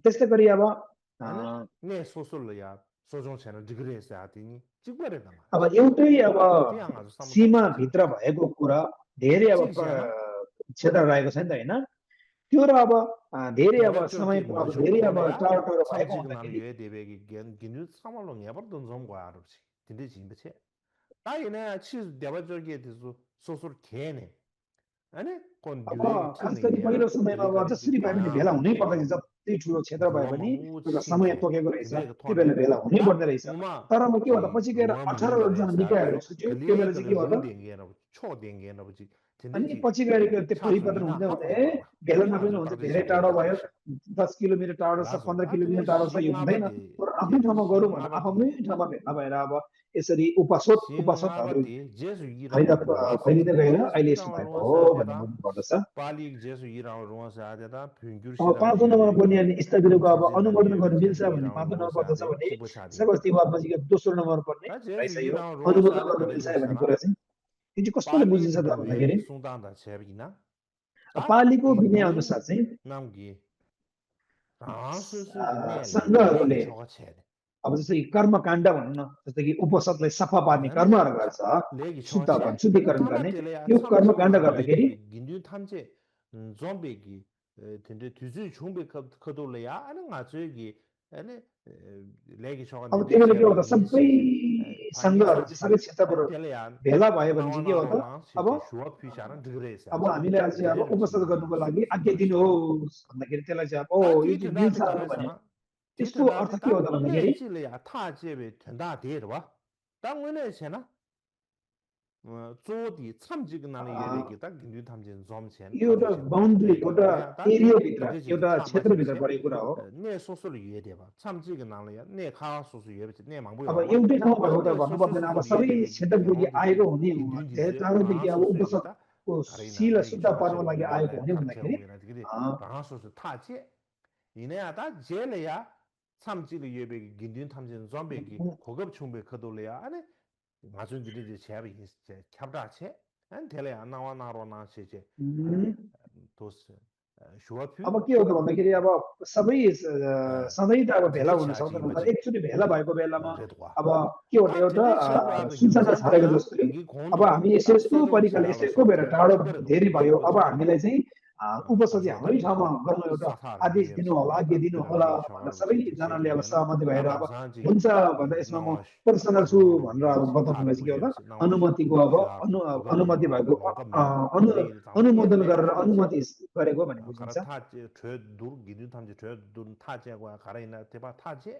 [SPEAKER 2] त्यस्तै गरी अब अब एउटै अब सीमाभित्र भएको कुरा धेरै अब क्षेत्र रहेको छ नि त होइन त्यो र अब धेरै अब समयको अब धेरै अब टाढो टाढो भएको हुँदाखेरि खास गरी पहिलो समयमा अब जसरी भए पनि भेला हुनै पर्दैन जति ठुलो क्षेत्र भए पनि एउटा समय तोकेको रहेछ त्यो बेला भेला हुनै पर्ने रहेछ तर अब के भन्दा पछि गएर 18 जना निकायहरू छुट्यो त्यो बेला चाहिँ के भयो अनि पछि गएर त्यो परिवर्तन हुँदै हुँदै भेला नभएन हुन्छ धेरै टाढो भयो 10 किलोमिटर टाढो छ 15 किलोमिटर टाढो छ यो हुँदैन तर आफ्नै ठाउँमा गरौँ भनेर आफ्नै ठाउँमा भेला भएर अब यसरी उपसदहरू फैलिँदै गएर अहिले यस्तो भएको हो भन्ने भन्नुपर्दछ अब 5 नम्बरमा पनि अनि स्थगितको अब अनुमोदन गर्नु मिल्छ भने 5 नम्बर पर्दछ भने सर्वस्तिवादमा चाहिँ दोस्रो नम्बर पर्ने रहेछ यो अनुमोदन गर्नु मिल्छ भन्ने कुरा चाहिँ त्यो चाहिँ कस्तो बुझिन्छ त भन्दाखेरि पालीको विनय अनुसार चाहिँ सङ्घहरूले अब जस्तै कर्मकाण्ड भनौँ न जस्तै कि उपसदलाई सफा पार्ने कर्महरू गर्छ शुद्धिकरण गर्ने यो कर्मकाण्ड गर्दाखेरि
[SPEAKER 1] लेगी शौक
[SPEAKER 2] अब
[SPEAKER 1] दिंदे
[SPEAKER 2] त्यही भएर के
[SPEAKER 1] चेबा
[SPEAKER 2] हो त सबै
[SPEAKER 1] इंसे
[SPEAKER 2] सङ्घहरू चाहिँ सबै क्षेत्रबाट
[SPEAKER 1] 텔레안
[SPEAKER 2] भेला भयो भने चाहिँ के हो त
[SPEAKER 1] 나와나로랑
[SPEAKER 2] अब
[SPEAKER 1] 실제 수업 피샤는 드그레스
[SPEAKER 2] अब
[SPEAKER 1] 아직
[SPEAKER 2] हामीले चाहिँ अब
[SPEAKER 1] 드레르
[SPEAKER 2] उपस्थित गर्नुको लागि आज्ञा
[SPEAKER 1] 지금
[SPEAKER 2] दिनुहोस् भन्दाखेरि त्यसलाई चाहिँ अब
[SPEAKER 1] 다
[SPEAKER 2] यो चाहिँ मिल्छ
[SPEAKER 1] 뒤든다데
[SPEAKER 2] भने
[SPEAKER 1] 그래서나
[SPEAKER 2] त्यसको अर्थ
[SPEAKER 1] 뒤든다데
[SPEAKER 2] के हो त
[SPEAKER 1] 다
[SPEAKER 2] भन्दाखेरि
[SPEAKER 1] 내질이야 타제베 된다 되르와 당원에 세나 조디 참지근나는 예배기다 근류 탐진 좀chen
[SPEAKER 2] यो एउटा बाउन्ड्री एउटा एरियाभित्र एउटा क्षेत्रभित्र परेको कुरा हो
[SPEAKER 1] 내 소소를 이해돼봐 참지근나는 내 खास 소소 예배지 내 망부
[SPEAKER 2] अब एउटै ठाउँ भएको त भन्नु पर्दैन अब सबै क्षेत्रदेखि आएको हुने हो धेरै टाढोदेखि अब उपसकको शिल शुद्ध पार्नको लागि आएको हुने भन्दाखेरि
[SPEAKER 1] 방아소스 타지 이내야다 제레야 참지의 예배기 긴딘 탐진 좀베기 고급 충배 거돌래야 안에 마준들이 제압이 이제 캡다체 안 텔레 안 나와 나로나 세제 도스 쇼아피
[SPEAKER 2] अब के हो त भन्दाखेरि अब सबै सधैँ त अब भेला हुन सक्दैन तर एकचोटि भेला भएको बेलामा अब के हो त एउटा सूचना छरेको जस्तो अब हामी यसो परिकारले यसो भएर टाढो धेरै भयो अब हामीलाई चाहिँ उपस्थिति हाम्रै ठाउँमा गर्नु एउटा आदेश दिनु होला आज्ञा दिनु होला भनेर सबैजनाले अब सहमति भएर अब हुन्छ भन्दा यसमा म पर्सनल छु भनेर अब बताउनुलाई चाहिँ के हो त अनुमतिको अब अनुमति भएको अनुमोदन गरेर अनुमति गरेको भन्ने बुझिन्छ
[SPEAKER 1] 타지 죄두 긴딘 탐지 죄두 타제고 가라이나 대바 타제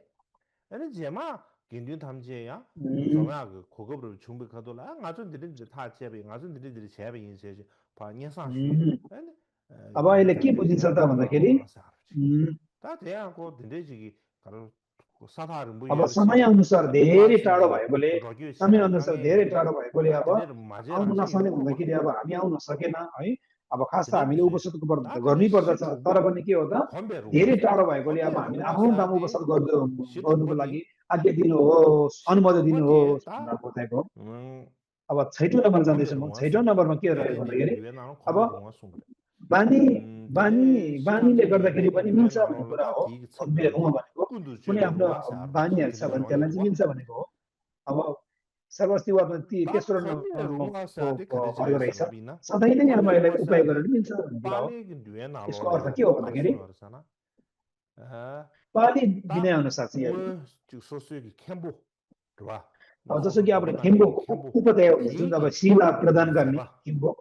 [SPEAKER 1] 아니 제마 긴딘 탐지야 정말 그 고급으로 준비하도록 아주들이 이제 타제비 아주들이 제비 인세지 반년상 아니
[SPEAKER 2] अब अहिले के बुझिन्छ त भन्दाखेरि
[SPEAKER 1] 다 대하고 된대지기 가로 사다를 뭐
[SPEAKER 2] अब समय अनुसार धेरै टाढो भएकोले समय अनुसार धेरै टाढो भएकोले अब आउन नसक्ने भन्दाखेरि अब हामी आउन सकेन है अब खास त हामीले उपस्थित गर्नै पर्दछ तर पनि के हो त धेरै टाढो भएकोले अब हामीले आफ्नो ठाउँमा उपस्थित गर्नुको लागि आज्ञा दिनुहोस् अनुमति दिनुहोस् भनेर बताएको अब 6औं नम्बर जाँदैछु म 6औं नम्बरमा के रहेको भन्दाखेरि अब बानीले गर्दाखेरि पनि मिल्छ भन्ने कुरा हो मिलेको भनेको कुनै आफ्नो बानीहरू छ भने त्यसलाई चाहिँ मिल्छ भनेको हो अब सर्वस्तिवादमा तेस्रो भएको रहेछ सधैँ नै अब यसलाई उपाय गरेर मिल्छ भन्ने कुरा हो यसको अर्थ के हो भन्दाखेरि पाली विनय अनुसार चाहिँ अब जस्तो कि अब खेम्बो उपदय जुन अब शिला प्रदान गर्ने खेम्बो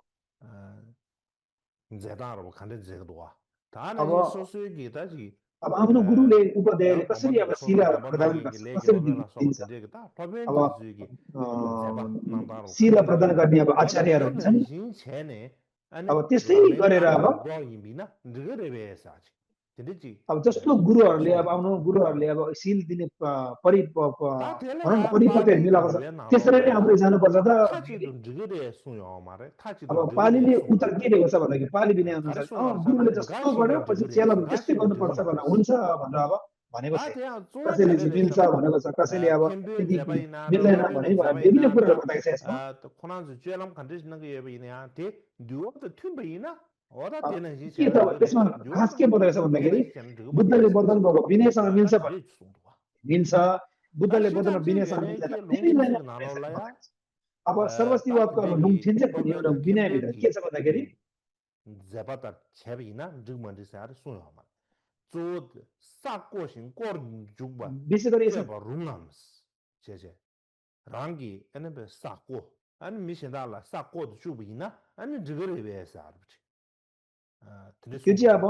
[SPEAKER 1] 제다로 간데 제도와 다는
[SPEAKER 2] अब
[SPEAKER 1] 소수기다지
[SPEAKER 2] अब आफ्नो गुरुले उपदयले कसरी अब शिला प्रदान गर्छ कसरी दिन्छ अब शिला प्रदान गर्ने अब आचार्यहरू हुन्छन् अब त्यस्तै गरेर अब अब जस्तो गुरुहरूले अब आफ्नो गुरुहरूले अब शिल दिने परिपक्व मिलाएको छ त्यसरी नै आफूले जानुपर्छ त अब पालीले उत्तर के दिएको छ भन्दाखेरि पाली विनय अनुसार गुरुले जस्तो गर्यो पछि चेला त्यस्तै गर्नुपर्छ भनेर हुन्छ भनेर अब भनेको छ कसैले चाहिँ मिल्छ भनेको छ कसैले अब त्यति मिल्दैन भने विभिन्न कुराहरू बताएको छ यसमा के त त्यसमा खास के बताएको छ भन्दाखेरि बुद्धले वरदान भएको विनयसँग मिल्छ भने मिल्छ बुद्धले वरदान विनयसँग मिल्दैन अब सर्वस्तिवादको अब लुङठिन्छ भन्ने एउटा विनयभित्र के छ भन्दाखेरि
[SPEAKER 1] 제바다 제비나 르먼디사르 소요마 조 사고신 꼬르 죽바
[SPEAKER 2] विशेष गरी यसमा
[SPEAKER 1] 룸남스 제제 랑기 에네베 사고 아니 미신다라 사고도 주비나 아니 드그레베사 아르지
[SPEAKER 2] त्यो चाहिँ अब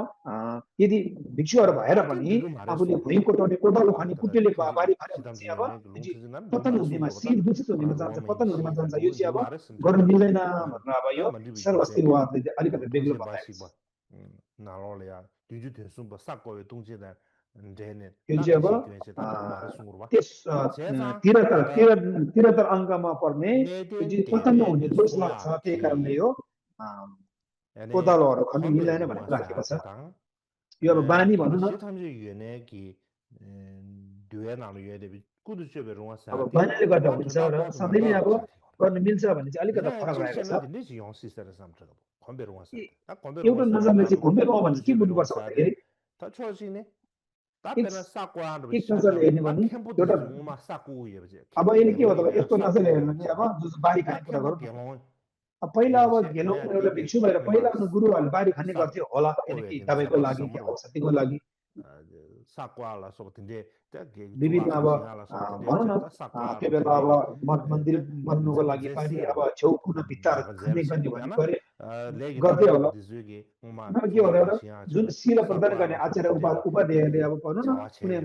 [SPEAKER 2] यदि भिक्षुहरू भएर पनि आफूले भुइँ कोटाउने कोदालो खाने कुटेले बारी खाने चाहिँ अब पतन हुनेमा शिर दूषित हुनेमा जान्छ पतन हुनेमा जान्छ यो चाहिँ अब गर्न मिल्दैन भनेर अब यो सर्वस्तिवादले अलिकति बेग्लो बताएको छ
[SPEAKER 1] 나로래야 뒤주 대순 뭐 싹고의 동지다 데네
[SPEAKER 2] यो चाहिँ अब त्यस तिरतर अङ्कमा पर्ने यो चाहिँ पतन हुने दोष लाग्छ त्यही कारणले यो कोदालोहरू खन्नु मिल्दैन भनेर राखेको छ यो अब बानी भनौँ न अब बानीले गर्दा हुन्छ र सधैँ नै अब गर्न मिल्छ भने चाहिँ अलिकति फरक रहेको छ एउटा नजरले चाहिँ घुमेको भने चाहिँ के बुझ्नुपर्छ भन्दाखेरि एक नजरले हेर्ने भने एउटा अब अहिले के हो त यस्तो नजरले हेर्नु भने अब जुन बारी खाने कुरा गरौँ पहिला अब घेलो एउटा भिक्षु भएर पहिला आफ्नो गुरुहरूले बारी खाने गर्थ्यो होला किनकि दबाईको लागि औषधिको लागि विविध अब भनौँ न त्यो बेला अब मठ मन्दिर बन्नुको लागि पनि अब छेउकुना भित्ताहरू खन्ने गर्ने भन्ने गरे गर्दै होला अब के होला र जुन शिला प्रदान गर्ने आचार्य उपाध्यायले अब भनौँ न कुनै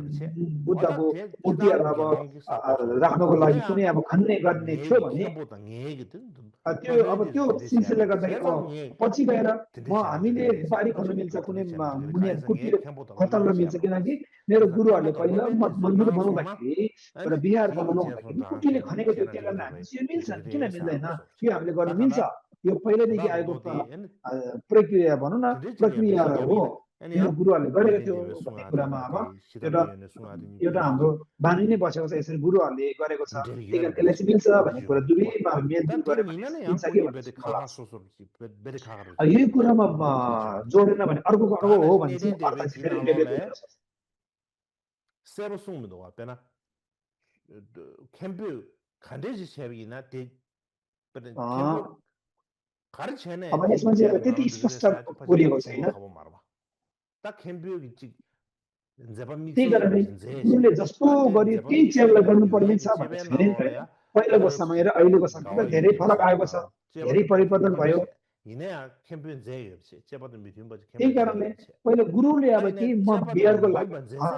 [SPEAKER 2] बुद्धको मूर्तिहरू अब राख्नको लागि कुनै अब खन्ने गर्ने थियो भने त्यो अब त्यो सिलसिला गर्दाखेरि पछि गएर हामीले बारी खन्न मिल्छ कुनै मुनिहरू कुटीले खतल्न मिल्छ किनकि मेरो गुरुहरूले पहिला मन्दिर बनाउँदाखेरि एउटा बिहार बनाउँदाखेरि कुटीले खनेको थियो त्यो कारण हामी यो मिल्छ किन मिल्दैन यो हामीले गर्न मिल्छ यो पहिल्यैदेखि आएको प्रक्रिया भनौँ न प्रक्रियाहरू हो मेरो गुरुहरूले गरेको थियो भन्ने कुरामा अब एउटा हाम्रो बानी नै बसेको छ यसरी गुरुहरूले गरेको छ त्यही कारण यसलाई चाहिँ मिल्छ भन्ने कुरा दुवैमा मेलजुल गऱ्यो भने मिल्छ कि यही कुरामा जोडेन भने अर्को हो भने चाहिँ अर्थ चाहिँ फेरि लेभल हुन्छ
[SPEAKER 1] 세로송도 왔잖아. 캠프 간대지 쉐비나 데 캠프 가르쳐네.
[SPEAKER 2] अब यसमा चाहिँ अब त्यति स्पष्ट बोलिएको छैन
[SPEAKER 1] 딱 캠프기
[SPEAKER 2] त्यही कारणले गुरुले जस्तो गरी त्यही चेलालाई गर्नुपर्ने छ भन्ने छैन पहिलाको समय र अहिलेको समयमा धेरै फरक आएको छ धेरै परिवर्तन भयो त्यही कारणले पहिला गुरुले अब केही म बिहारको लागि अब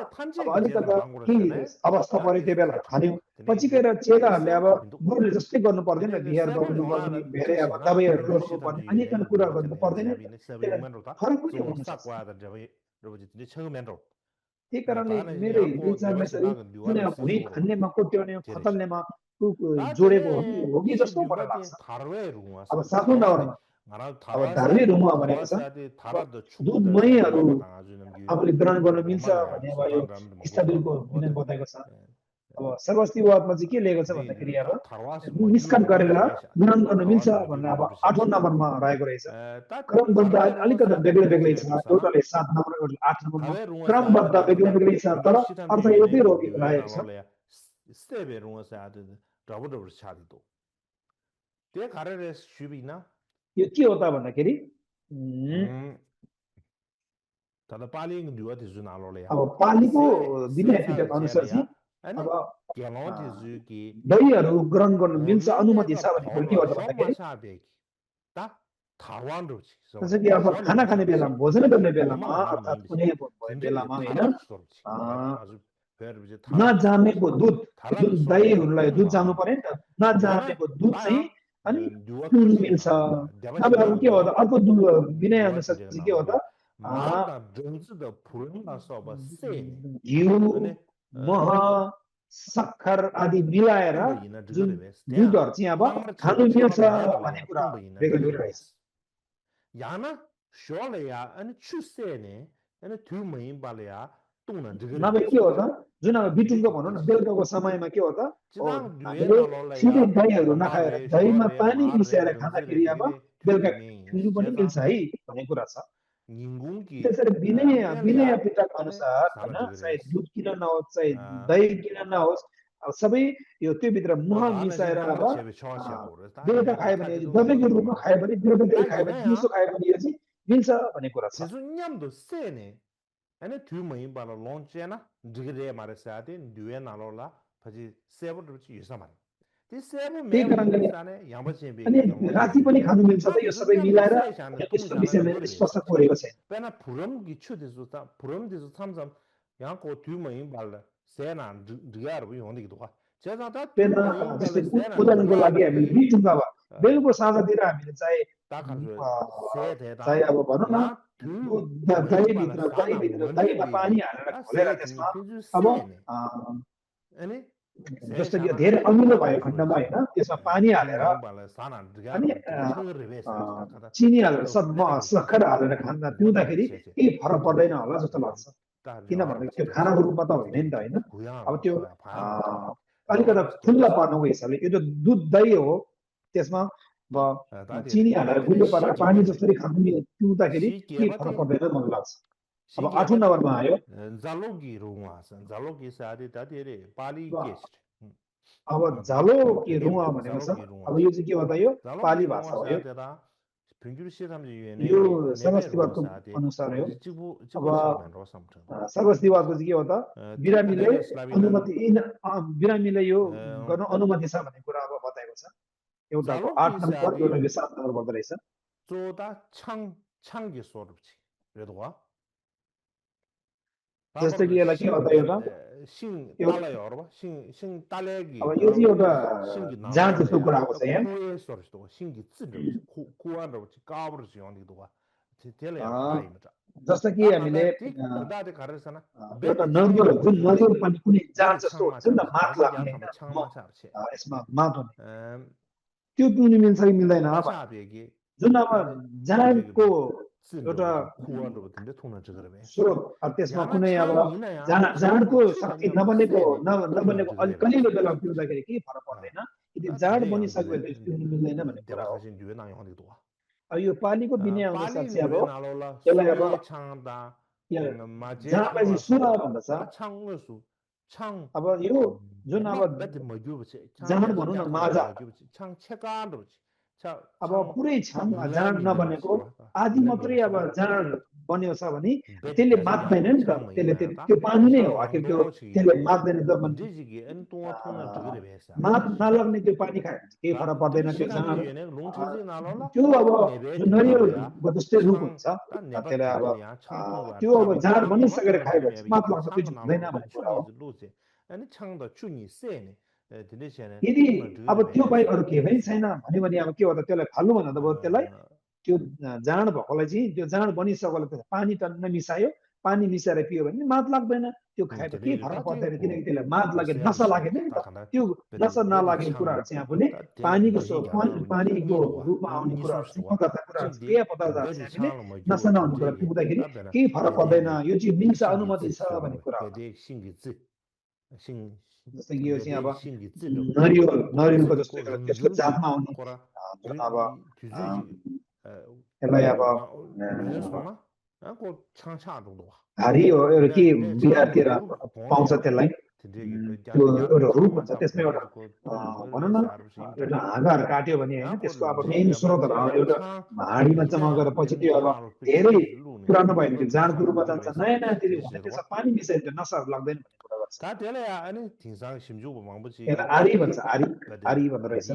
[SPEAKER 2] अलिकता केही अवस्था पऱ्यो त्यो बेला खान्यो पछि गएर चेलाहरूले अब गुरुले जस्तै गर्नु पर्दैन बिहार गर्नु पर्ने धेरै अब दबाईहरू गर्नु पर्ने अनेक कुरा गर्नु पर्दैन फरक पनि हुन सक्छ त्यही कारणले मेरो विचारमा यसरी कुनै भुइँ खन्नेमा कोट्याउने खतल्नेमा जोडेको हो कि जस्तो मलाई लाग्छ अब 7औं नम्बरमा अब धार्मिक रुमुवा भनेको छ दुध महीहरू आफूले ग्रहण गर्न मिल्छ भन्ने अब यो स्टाबिलको विधान बताएको छ अब सर्वस्तिवादमा चाहिँ के लेखेको छ भन्दाखेरि अब निष्काम गरेर ग्रहण गर्न मिल्छ भनेर अब 8औं नम्बरमा रहेको रहेछ क्रमबद्ध अलिकति बेग्लै छ एउटाले 7 नम्बर एउटाले 8 नम्बरमा क्रमबद्ध बेग्लै छ तर अर्थ एउटै रहेको छ यो के हो त भन्दाखेरि अब पालीको विनय पिटक अनुसार चाहिँ अब दहीहरू ग्रहण गर्नु मिल्छ अनुमति छ भने के हो त भन्दाखेरि जस्तो कि अब खाना खाने बेलामा भोजन गर्ने बेलामा अर्थात् कुनै बेलामा होइन नजामेको दुध जुन दहीहरूलाई दुध जानु पर्यो नि त नजामेको दुध चाहिँ अनि पिउनु मिल्छ अब के हो त अर्को विनय अनुसार चाहिँ के हो त घिउ मह सक्खर आदि मिलाएर जुन दुधहरू चाहिँ अब खानु मिल्छ भन्ने कुरा रहेछ नभए के हो त जुन अब बिटुङको भनौँ न बेलुकाको समयमा के हो त हामीले सिधै दहीहरू नखाएर दहीमा पानी मिसाएर खाँदाखेरि अब बेलुका पिउनु पनि मिल्छ है भन्ने कुरा छ त्यसरी विनय पिटक अनुसार होइन चाहे दुध किन नहोस् चाहे दही किन नहोस् अब सबै यो त्योभित्र मह मिसाएर अब बेलुका खायो भने दबाईको रूपमा खायो भने बेलुका खायो भने दिउँसो खायो भने यो चाहिँ मिल्छ भन्ने कुरा छ
[SPEAKER 1] Ane tu mai bala lonchena digre mare saate duwe nalola phaji sebo ruchi yusamare. Ti sebo me sane yamba chembe.
[SPEAKER 2] अनि राति पनि खानु मिल्छ त यो सबै मिलाएर यसको विषयमा स्पष्ट गरेको छैन.
[SPEAKER 1] Pena puram gichu desuta puram desu samsam yang ko tu mai bala sena digar bu yonde gidwa. Cheza ta
[SPEAKER 2] पेना जस्तै उदाहरणको लागि हामीले बिटुङमा बेलुको साँझतिर हामीले चाहे अब भनौँ न दहीमा पानी हालेर घोलेर त्यसमा अब जस्तो कि धेरै अमिलो भएको खण्डमा होइन त्यसमा पानी हालेर अनि चिनी हालेर सक्खर हालेर खाँदा पिउँदाखेरि केही फरक पर्दैन होला जस्तो लाग्छ किनभने त्यो खानाको रूपमा त होइन नि त होइन अब त्यो अलिकति खुल्ला पार्नुको हिसाबले यो त दुध दही हो त्यसमा चिनी हालेर गुलियो पारेर पानी जसरी खानु पिउँदाखेरि के फरक पर्दैन मलाई लाग्छ अब 8औं नम्बरमा आयो अब झालो के रुवा भनेको छ अब यो चाहिँ के हो त यो पाली भाषा हो
[SPEAKER 1] 평균 시탐지
[SPEAKER 2] यो
[SPEAKER 1] 유엔에
[SPEAKER 2] सर्वस्तिवादको
[SPEAKER 1] 네베로사데
[SPEAKER 2] अनुसार हो
[SPEAKER 1] 지부
[SPEAKER 2] अब
[SPEAKER 1] 지부시면 로삼트
[SPEAKER 2] सर्वस्तिवादको चाहिँ के हो त बिरामीले
[SPEAKER 1] 텔레 슬라비난
[SPEAKER 2] अनुमति बिरामीले यो गर्न अनुमति छ भन्ने कुरा अब बताएको छ एउटाको 8 नम्बर एउटाको 7 नम्बर पर्दो रहेछ
[SPEAKER 1] 조다 창기 소르지 그래도와
[SPEAKER 2] जस्तो कि यसलाई के गर्दा एउटा
[SPEAKER 1] 신 달라요 여러분 신 달래기
[SPEAKER 2] अब यो चाहिँ एउटा जाँच जस्तो कुरा आएको छ यहाँ
[SPEAKER 1] 코에 소르지도 신기 찌르 코안으로 까버지 언니도와 텔레야 파이마자
[SPEAKER 2] जस्तो कि हामीले
[SPEAKER 1] 그다데 가르잖아
[SPEAKER 2] एउटा नर्मल जुन नर्मल पनि कुनै जाँच जस्तो हुन्छ नि त मात लाग्ने यसमा मात हुने त्यो पिउनु मिल्छ कि मिल्दैन अब जुन अब जाँडको एउटा स्रोत अब त्यसमा कुनै अब जाँडको शक्ति नबनेको अलिक कलिलो बेला पिउँदाखेरि केही फरक पर्दैन यदि जाँड बनिसक्यो भने पिउनु मिल्दैन भन्ने कुरा हो अब यो पालीको विनय अनुसार चाहिँ अब यसलाई अब जाँडलाई चाहिँ सुर भन्दछ अब यो जुन अब जाँड भनौँ न माजा अब पुरै जाँड नबनेको आदि मात्रै अब जाँड बन्यो छ भने त्यसले मात्दैन नि त त्यसले त्यो पानी नै हो आखिर त्यो त्यसले मात्दैन त मात नलाग्ने त्यो पानी खायो भने केही फरक पर्दैन त्यो जाँड त्यो अब नरिवलको जस्तै रुख हुन्छ त्यसलाई अब त्यो अब जाँड बनिसकेर खायो भने मात लाग्छ त्यो हुँदैन भन्ने कुरा हो यदि अब त्यो बाहेक अरू केही पनि छैन भन्यो भने अब के हो त त्यसलाई फाल्नु भन्दा त त्यसलाई त्यो जाँड भएकोलाई चाहिँ त्यो जाँड बनिसकेकोलाई पानी त नमिसायो पानी मिसाएर पियो भने मात लाग्दैन त्यो खाए त केही फरक पर्दैन किनकि त्यसलाई मात लागेर नसा लागेन नि त त्यो नसा नलागेको कुराहरू चाहिँ आफूले पानीको रूपमा आउने कुराहरू चाहिँ कुराहरू पेय पदार्थहरू चाहिँ हामीले नसा नहुने कुरा पिउँदाखेरि केही फरक पर्दैन यो चाहिँ मिल्छ अनुमति छ भन्ने कुरा हो जस्तै कि यो चाहिँ अब नरिवलको जस्तो त्यसको जातमा आउने जुन अब यसलाई अब हारी हो एउटा के बिहारतिर पाउँछ त्यसलाई त्यो एउटा रुख हुन्छ त्यसमा एउटा भनौँ न एउटा हाँगाहरू काट्यो भने होइन त्यसको अब मेन स्रोतहरू एउटा हाँडीमा जम्मा गरेर पछि त्यो अब धेरै पुरानो भयो भने त्यो जाँडको रूपमा जान्छ नयाँ नयाँ त्यसले भने त्यसमा पानी मिसायो भने नसाहरू लाग्दैन भन्ने कुरा गर्छ यसलाई आरी भन्छ आरी भन्दो रहेछ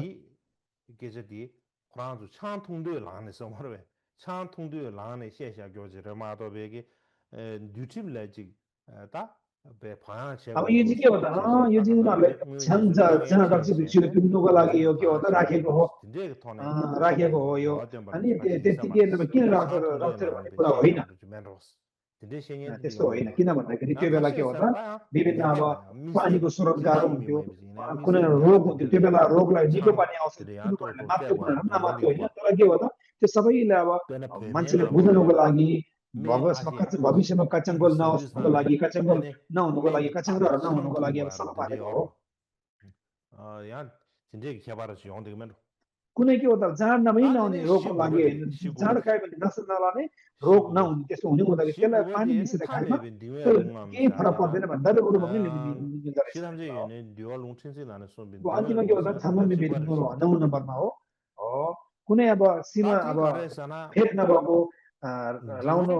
[SPEAKER 1] 프랑스 창통도에 라는서 말해 창통도에 라는 현상 교제를 마도 베게 뉴티블레지 다 बे फाना छ
[SPEAKER 2] अब यो चाहिँ के हो त यो चाहिँ उनीहरूले जहाँ रक्सी पिउनुको लागि यो के हो त राखेको हो यो अनि त्यतिकै किन राख्छ भन्ने कुरा होइन त्यस्तो होइन किन भन्दाखेरि त्यो बेला के हो त विभिन्न अब पानीको स्रोत गाह्रो हुन्थ्यो कुनै रोग हुन्थ्यो त्यो बेला रोगलाई निको पानी आउँछ मात्रै नमात्रै होइन तर के हो त त्यो सबैले अब मान्छेले बुझ्नुको लागि भविष्यमा कचङ्गोल नहोस्नुको लागि कचङ्गोल नहुनुको लागि कचङ्ग्रोहरू नहुनुको लागि अब सफा पारेको हो कुनै के हो त जाँड नभई नहुने रोगको लागि जाँड खायो भने नसा नलाने रोग नहुने त्यस्तो हुने हुँदाखेरि त्यसलाई पानी मिसेर खाएमा केही फरक पर्दैन भन्दा त अरू पनि अन्तिममा के हो त छाम्मे भेट्नु 9 नम्बरमा हो कुनै अब सीमा अब फेक नभएको लाउनु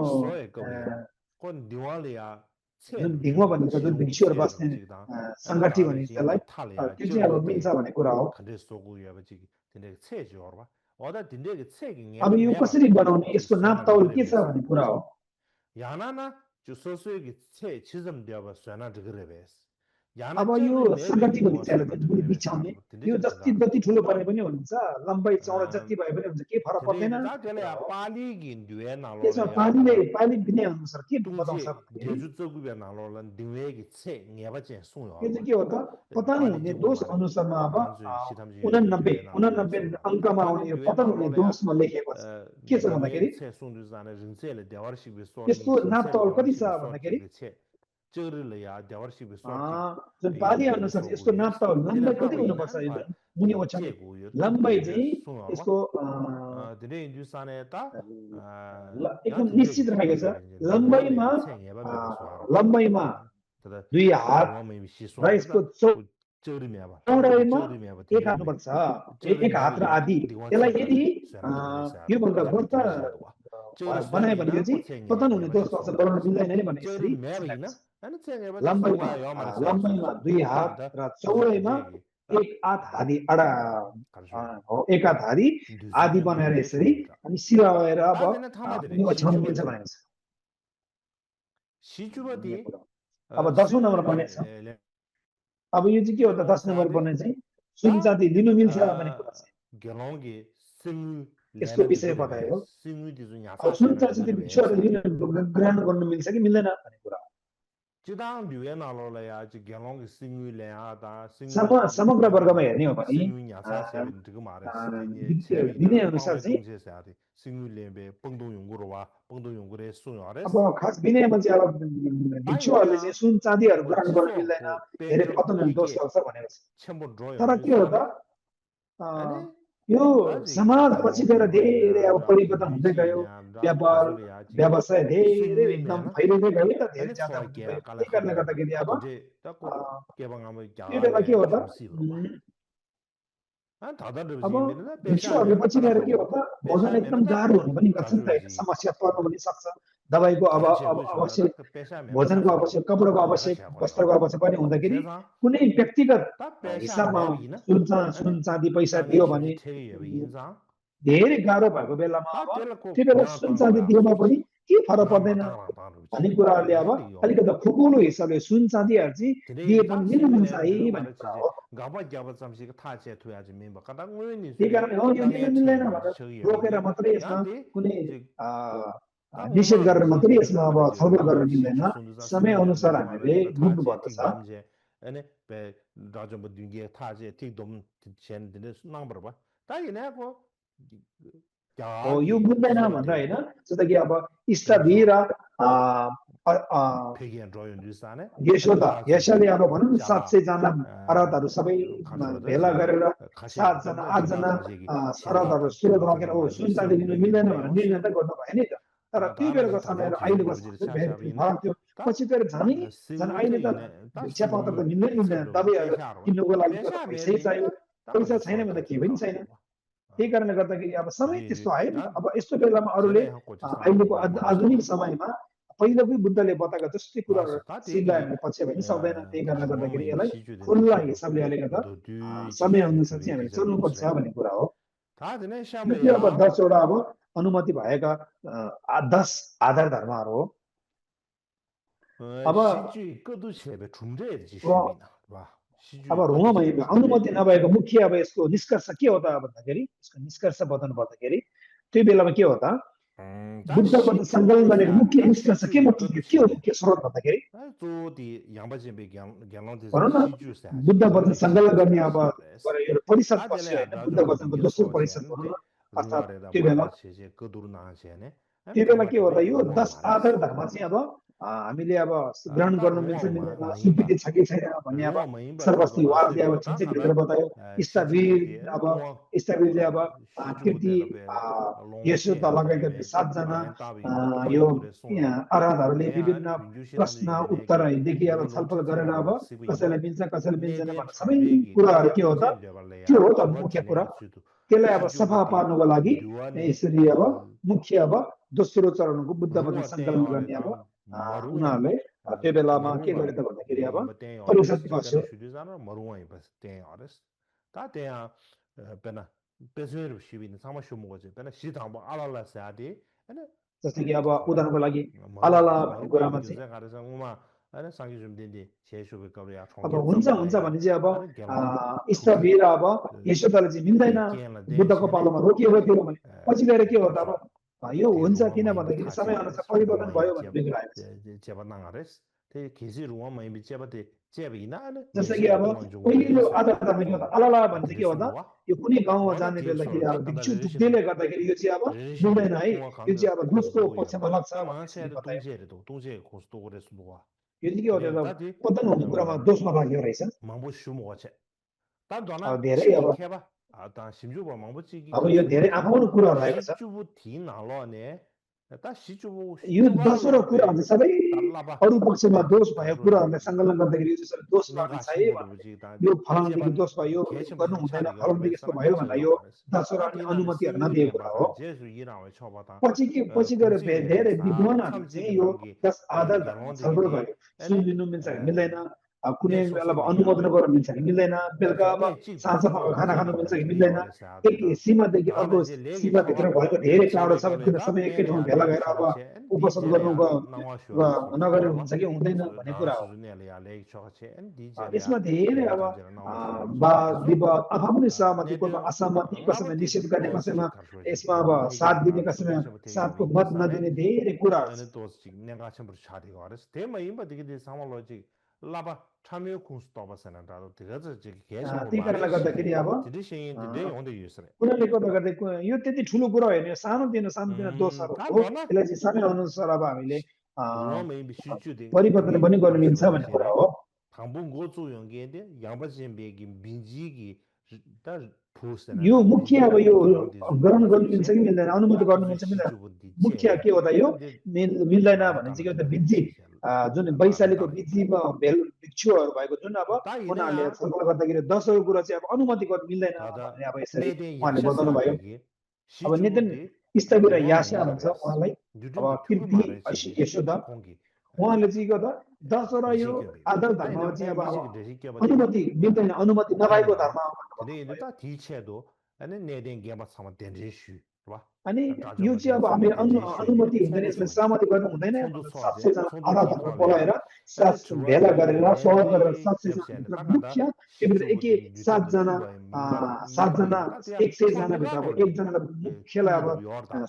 [SPEAKER 2] जुन ढिङ्गो भनिन्छ जुन भिक्सीहरू बस्ने सङ्गठी भनिन्छ त्यसलाई त्यो चाहिँ अब मिल्छ भन्ने कुरा हो अब यो कसरी बनाउने यसको नापतौल के छ भन्ने कुरा हो अब यो सङ्गठी भनिन्छ बिछाउने यो जति ठुलो परे पनि हुन्छ लम्बाइ चौडा जति भए पनि हुन्छ केही फरक पर्दैन त्यसमा पानी दिने अनुसार के बताउँछ यो चाहिँ के हो त पतन हुने दोष अनुसारमा अब 89 अङ्कमा आउने यो पतन हुने दोषमा लेखिएको छ के छ भन्दाखेरि यसको नापतौल कति छ भन्दाखेरि जुन पाली अनुसार यसको नापतौल लम्बाइ कति हुनुपर्छ मुनि ओछ्याउने लम्बाइ चाहिँ यसको एकदम निश्चित राखेको छ लम्बाइमा 2 हात र यसको एउटामा एक हाल्नुपर्छ एक हात र आदि त्यसलाई यदि योभन्दा बढ्ता बनायो भने यो चाहिँ पतन हुने दोष पर्छ बनाउन मिल्दैन नि भने यसरी लम्बाइमा 2 हात र चौडाइमा एक हात हादी आडा हो एक हात हादी आदि बनाएर यसरी अनि सिलाएर अब ओछ्याउनु मिल्छ भनेको छ अब 10औं नम्बर पर्ने छ अब यो चाहिँ के हो त 10 नम्बर पर्ने चाहिँ सुन चाँदी लिनु मिल्छ भन्ने कुरा छ यसको विषय बताएको अब सुन चाँदी बिछुवाले लिनु ग्रहण गर्नु मिल्छ कि मिल्दैन भन्ने कुरा समग्र वर्गमा हेर्ने हो भने दिने अनुसार चाहिँ अब खास विनयमा चाहिँ अब भिक्षुहरूले चाहिँ सुन चाँदीहरू ग्रहण गर्न मिल्दैन धेरै पतन हुने दोष लाग्छ भनेको छ तर के हो त यो समाज पछि गएर धेरै अब परिवर्तन हुँदै गयो व्यापार व्यवसाय धेरै एकदम फैलिँदै गयो नि त धेरै ज्यादा त्यही कारणले गर्दाखेरि अब त्यो बेला के हो त अब भिक्षुहरूले पछि गएर के हो त भोजन एकदम गाह्रो हुनु पनि गर्छ नि त समस्या पर्नु पनि सक्छ दबाईको अब आवश्यक भोजनको आवश्यक कपडाको आवश्यक वस्त्रको आवश्यक पनि हुँदाखेरि कुनै व्यक्तिगत हिसाबमा सुन चाँदी पैसा दियो भने धेरै गाह्रो भएको बेलामा अब त्यो बेला सुन चाँदी दिएमा पनि के फरक पर्दैन भन्ने कुराहरूले अब अलिकति खुकुलो हिसाबले सुन चाँदीहरू चाहिँ दिए पनि लिनु मिल्छ है भन्ने कुरा हो त्यही कारण हो यो लिनु मिल्दैन भनेर रोकेर मात्रै यसमा कुनै निषेध गरेर मात्रै यसमा अब छलफल गर्न मिल्दैन समय अनुसार हामीले बुझ्नुपर्दछ यो बुझ्दैन भनेर होइन जस्तो कि अब इष्टभी र यशोले अब भनौँ न 700 जना अरहतहरू सबै भेला गरेर 7 जना 8 जना अरहतहरू सुरत राखेर सुन चाँदी लिनु मिल्दैन भनेर निर्णय त गर्नु भयो नि त तर त्यो बेलाको समय र अहिलेको फरक थियो पछि गएर झन् अहिले त भिक्षा पात्र त मिल्दैन दबाईहरू किन्नुको लागि पैसै चाहियो पैसा छैन भने त केही पनि छैन त्यही कारणले गर्दाखेरि अब समय त्यस्तो आयो नि अब यस्तो बेलामा अरूले अहिलेको आधुनिक समयमा पहिलोकै बुद्धले बताएको जस्तै कुराहरू सिधै हामीले पछि पनि सक्दैन त्यही कारणले गर्दाखेरि यसलाई खुल्ला हिसाबले अलिकति समय अनुसार चाहिँ हामीले चल्नुपर्छ भन्ने कुरा हो अब 10 वटा अब अनुमति भएका 10 आधार धर्महरू हो अब रोममा अनुमति नभएको मुख्य अब यसको निष्कर्ष के हो त भन्दाखेरि यसको निष्कर्ष बताउनु पर्दाखेरि त्यो बेलामा के हो त बुद्धबाट सङ्कलन गरेको मुख्य निष्कर्ष के हो मुख्य स्रोत भन्दाखेरि बुद्धबाट सङ्कलन गर्ने अब परिषद बस्यो होइन बुद्ध वचनको दोस्रो परिषद भनौँ न अर्थात् त्यो बेला के हो त यो 10 आधार धर्म चाहिँ अब हामीले अब ग्रहण गर्नु मिल्छ मिल्दैन स्वीकृति छ कि छैन भन्ने अब सर्वस्तिवादले अब ठिक चाहिँ भित्र बतायो इष्टवीरले अब कृति यशोदा लगायतका 7 जना यो अरहतहरूले विभिन्न प्रश्न उत्तरदेखि अब छलफल गरेर अब कसैलाई मिल्छ कसैलाई मिल्दैन भन्ने सबै कुराहरू के हो त त्यो हो त मुख्य कुरा त्यसलाई अब सफा पार्नको लागि यसरी अब मुख्य अब दोस्रो चरणको बुद्धबाट सङ्कलन गर्ने अब उनीहरूले त्यो बेलामा के गरे त भन्दाखेरि अब परिषद बस्यो जस्तै कि अब उदाहरणको लागि अलाला भन्ने कुरामा चाहिँ अब हुन्छ भने चाहिँ अब इष्टवी र अब यशोदाले चाहिँ मिल्दैन बुद्धको पालोमा रोकिएको थियो भने पछि गएर के हो त अब यो हुन्छ किन भन्दाखेरि समय अनुसार परिवर्तन भयो भन्ने कुरा आएको जस्तै कि अब पहिलो आधार धर्म के हो त अलाला भने चाहिँ के हो त यो कुनै गाउँमा जाने बेलाखेरि अब भिक्षु ढुक्दैले गर्दाखेरि यो चाहिँ अब मिल्दैन है यो चाहिँ अब दोषको पक्षमा लाग्छ यो चाहिँ के हो त पतन हुने कुरामा दोषमा लाग्यो रहेछ धेरै अब यो धेरै आफूको कुरा रहेको छ यो दसवटा कुराहरू चाहिँ सबै अरू पक्षमा दोष भएको कुराहरूलाई सङ्कलन गर्दाखेरि यो चाहिँ सबै दोष लाग्न चाहिए भनेर यो फलानादेखि दोष भयो यो गर्नु हुँदैन फलानादेखि यस्तो भयो भन्दा यो दसवटा अनुमतिहरू नदिएको कुरा हो पछि गएर धेरै विद्वानहरूले चाहिँ यो 10 आधार धर्ममा छलफल गर्यो सुन लिनु मिल्छ कि मिल्दैन कुनै बेला अनुमोदन गर्न मिल्छ कि मिल्दैन बेलुका अब साँझ खाना खानु मिल्छ कि मिल्दैन एक सीमादेखि अर्को सीमाभित्र भएको धेरै टाढो छ भने सबै एकै ठाउँमा भेला गएर अब उपसद गर्नु नगरे हुन्छ कि हुँदैन भन्ने कुरा हो यसमा धेरै अब वाद विवाद आफ्नै सहमति कोहीमा असहमति कसैमा निषेध गर्ने कसैमा यसमा अब साथ दिने कसैमा साथको मत नदिने धेरै कुराहरू
[SPEAKER 1] लाबा 참여 공스토바서는 나도 되게 계속
[SPEAKER 2] त्यही कारणले गर्दाखेरि अब उनीहरूले गर्दा गर्दै यो त्यति ठुलो कुरा होइन यो सानोतिनो दोषहरू हो त्यसलाई चाहिँ समय अनुसार अब हामीले परिवर्तन पनि गर्न मिल्छ भन्ने कुरा हो यो मुख्य अब यो ग्रहण गर्नु मिल्छ कि मिल्दैन अनुमति गर्नु मिल्छ मिल्दैन मुख्य के हो त यो मिल्दैन भने चाहिँ के हो त बिजी जुन वैशालीको बिजीमा भिक्षुहरू भएको जुन अब उनीहरूले छलफल गर्दाखेरि 10 कुरा चाहिँ अब अनुमति गर्नु मिल्दैन भन्ने अब यसरी उहाँले बताउनु भयो अब नितिन स्थगिर यास्या भन्छ उहाँलाई अब कृति यशोदा उहाँले चाहिँ के त 10 वटा यो आधार धर्ममा चाहिँ अब अनुमति मिल्दैन अनुमति नभएको धर्म अनि यो चाहिँ अब हामीले अनुमति हुँदैन यसमा सहमति गर्नु हुँदैन 700 जना आराधना बोलाएर भेला गरेर सहर गरेर 700 जना मुख्य त्यो एकै 7 जना 100 जना भित्रको एकजनालाई मुख्यलाई अब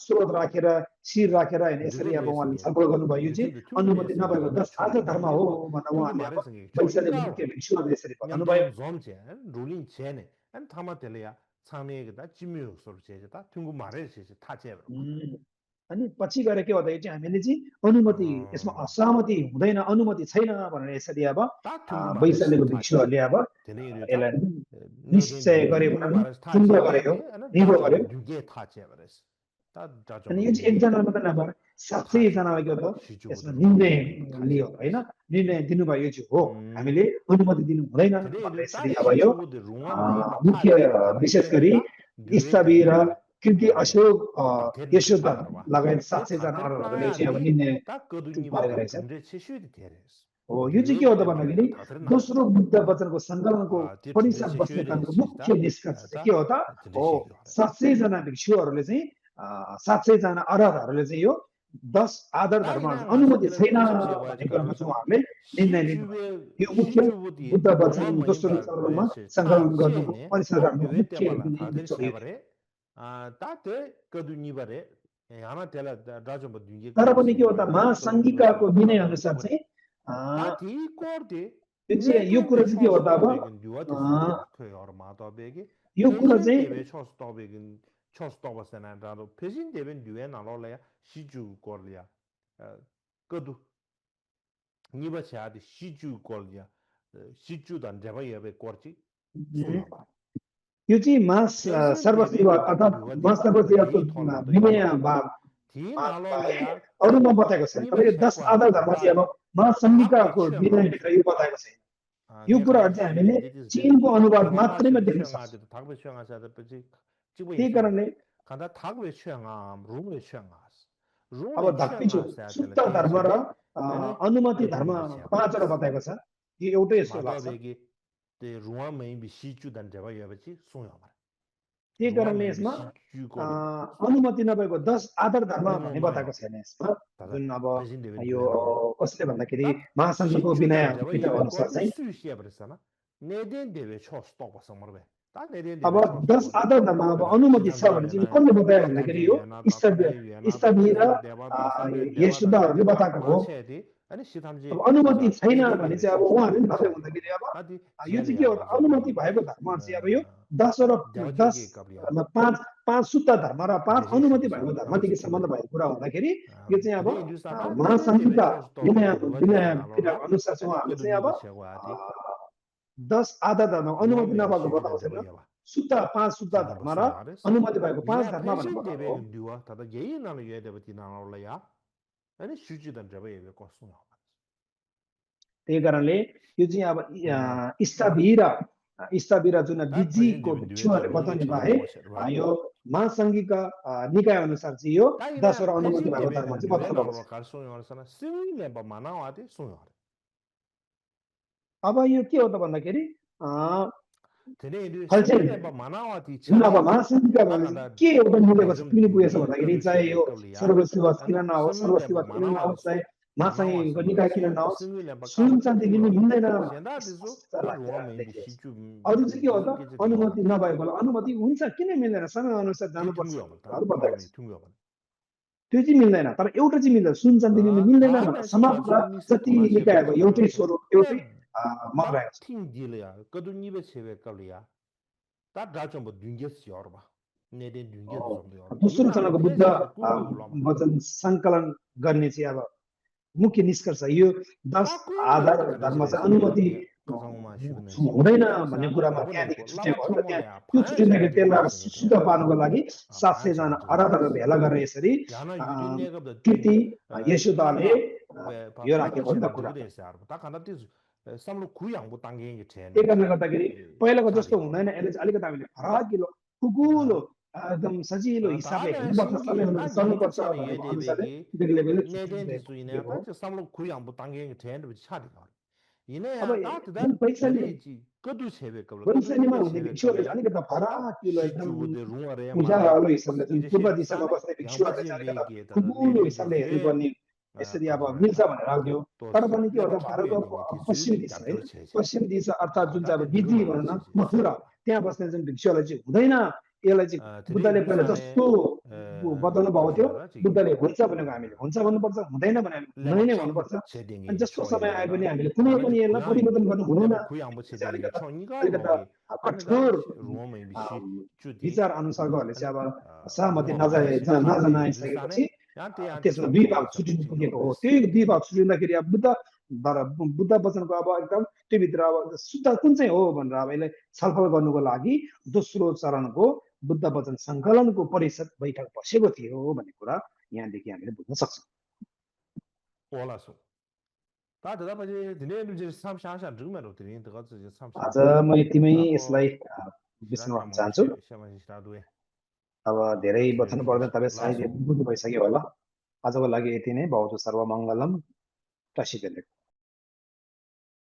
[SPEAKER 2] स्रोत राखेर शिर राखेर हैन यसरी अब उहाँले छलफल गर्नुभयो यो चाहिँ अनुमति नभएको 10 आधार धर्म हो भनेर उहाँले अब वैशाली मुख्य भिक्षुहरूले यसरी बताउनु भयो 참여하겠다 지미요 소리제다 중국 말에 타제 अनि पछि गएर के भन्दा चाहिँ हामीले चाहिँ अनुमति यसमा असहमति हुँदैन अनुमति छैन भनेर यसरी अब वैशालीको भिक्षुहरूले अब यसलाई निश्चय गरे चुम्ब गर्यो निभो गर्यो अनि यो चाहिँ एकजना मात्र नभएर 700 जनालाई के हो त यसमा निर्णय लियो हैन निर्णय दिनुभयो यो चाहिँ हो हामीले अनुमति दिनु हुँदैन भनेर यसरी अब यो मुख्य विशेष गरी स्थवीर कृति अशोक यशोदा लगायत 700 जना अरूहरूले चाहिँ अब निर्णय गरेको छ हो यो चाहिँ के हो त भन्दाखेरि दोस्रो बुद्ध वचनको सङ्कलनको परिषद बस्नेतको मुख्य निष्कर्ष चाहिँ के हो त हो 700 जना भिक्षुहरूले चाहिँ 700 जना अरहहरूले चाहिँ यो 10 आधार धर्म अनुमति छैन भन्ने कुरामा चाहिँ उहाँहरूले निर्णय लिनुभयो यो मुख्य बुद्ध वचन दोस्रो चरणमा सङ्कलन गर्नुको परिषद मुख्य तर पनि के हो त महासङ्घिकाको विनय अनुसार चाहिँ यो कुरा चाहिँ के हो त अब यो कुरा चाहिँ 쳤다고서는 표신되면 뒤에 나올래야 시주 걸이야 그도 니버샤디 시주 걸이야 시주단 잡아야베 거지 यो चाहिँ मास सर्वसेवा अर्थात मास सर्वसेवाको विनय भाव अरूमा बताएको छैन तर यो 10 आधार धर्म चाहिँ अब महासङ्घिकाको विनयभित्र यो बताएको छैन यो कुराहरू चाहिँ हामीले चीनको अनुवाद मात्रैमा देख्न सक्छौँ त्यही कारणले अब धाक्पिछु शुद्ध धर्म र अनुमति धर्म 5 वटा बताएको छ यो एउटै यस्तो लाग्छ त्यही कारणले यसमा अनुमति नभएको 10 आधार धर्म भन्ने बताएको छैन यसमा जुन अब यो कसले भन्दाखेरि महासङ्घको विनय अनुसार चाहिँ अब 10 आधार धर्म अब अनुमति छ भने चाहिँ कसले बतायो भन्दाखेरि यो स्थवीर र यशोदाहरूले बताएको हो अब अनुमति छैन भने चाहिँ अब उहाँहरूले पनि बताएको हुँदाखेरि अब यो चाहिँ के हो अनुमति भएको धर्म चाहिँ अब यो 10 र 10 5 शुद्ध धर्म र 5 अनुमति भएको धर्मदेखि सम्बन्ध भएको कुरा हुँदाखेरि यो चाहिँ अब महासङ्घका विनय अनुसार चाहिँ उहाँहरूले चाहिँ अब 10 आधार धर्म अनुमति नभएको बताउँछ शुद्ध 5 शुद्ध धर्म र अनुमति भएको 5 धर्म भन्नु पर्यो हो
[SPEAKER 1] दिवा तदा यही नाल यो देवती नाल या अनि सुचिदन जब यो कस्तो हो
[SPEAKER 2] त्यही कारणले यो चाहिँ अब इष्टाभिर जुन बिजीको भिक्षुहरूले बताउने भए यो महासङ्घिक निकाय अनुसार चाहिँ यो 10 वटा अनुमति भएको धर्म चाहिँ अब यो के हो त भन्दाखेरि जुन अब महासङ्घिक के एउटा मिलेको छ किन पुगेछ भन्दाखेरि चाहे यो सर्वशिव किन नहोस् सर्वशिव किन नहोस् चाहे महासङ्घिकको निकाय किन नहोस् सुन चाँदी लिनु मिल्दैन अरू चाहिँ के हो त अनुमति नभएको अनुमति हुन्छ किन मिल्दैन समय अनुसार जानुपर्छ त्यो चाहिँ मिल्दैन तर एउटा चाहिँ मिल्दैन सुन चाँदी लिनु मिल्दैन समाजमा जति निकायको एउटै स्वरूप एउटै मत रहेको दोस्रो चरणको बुद्ध वचन सङ्कलन गर्ने चाहिँ अब मुख्य निष्कर्ष यो 10 आधार धर्म चाहिँ अनुमति हुँदैन भन्ने कुरामा त्यहाँदेखि छुट्याएको हो त्यहाँ त्यो छुट्याउँदाखेरि त्यसलाई अब शुद्ध पार्नुको लागि 700 जना आराधकहरू भेला गरेर यसरी कृति यशोदाले यो राखेको नि त कुरा त्यही कारणले गर्दाखेरि पहिलाको जस्तो हुँदैन यसले चाहिँ अलिकति हामीले फराकिलो ठुलो एकदम सजिलो हिसाबले चल्नुपर्छ वैशालीमा हुने भिक्षुहरूले अलिकति फराकिलो एकदम पूजावालो हिसाबले जुन पूर्व दिशामा बस्ने भिक्षुहरूले अलिकति ठुलो हिसाबले हेर्नुपर्ने यसरी अब मिल्छ भनेर आउँथ्यो तर पनि के हो त भारतको पश्चिम दिशा है पश्चिम दिशा अर्थात् जुन चाहिँ अब दिल्ली भनौँ न मथुरा त्यहाँ बस्ने जुन भिक्षुहरूलाई चाहिँ हुँदैन यसलाई चाहिँ बुद्धले पहिला जस्तो बताउनु भएको थियो बुद्धले हुन्छ भनेको हामीले हुन्छ भन्नुपर्छ हुँदैन भने हुँदैन नै भन्नुपर्छ अनि जस्तो समय आए पनि हामीले कुनै पनि यसलाई परिवर्तन गर्नु हुँदैन कठोर विचार अनुसारकोहरूले चाहिँ अब सहमति नजनाइसकेपछि त्यसमा 2 भाग छुटिनु पुगेको हो त्यही 2 भाग छुटिँदाखेरि अब बुद्ध वचनको अब एकदम त्यो भित्र अब शुद्ध कुन चाहिँ हो भनेर अब यसलाई छलफल गर्नुको लागि दोस्रो चरणको बुद्ध वचन सङ्कलनको परिषद बैठक बसेको थियो भन्ने कुरा यहाँदेखि हामीले बुझ्न सक्छौँ आज म यतिमै यसलाई विश्राम गर्न चाहन्छु अब धेरै बताउनु पर्दैन तपाईँ सायद बुझ्नु भइसक्यो होला आजको लागि यति नै भवतु सर्वमङ्गलम प्रसिद्ध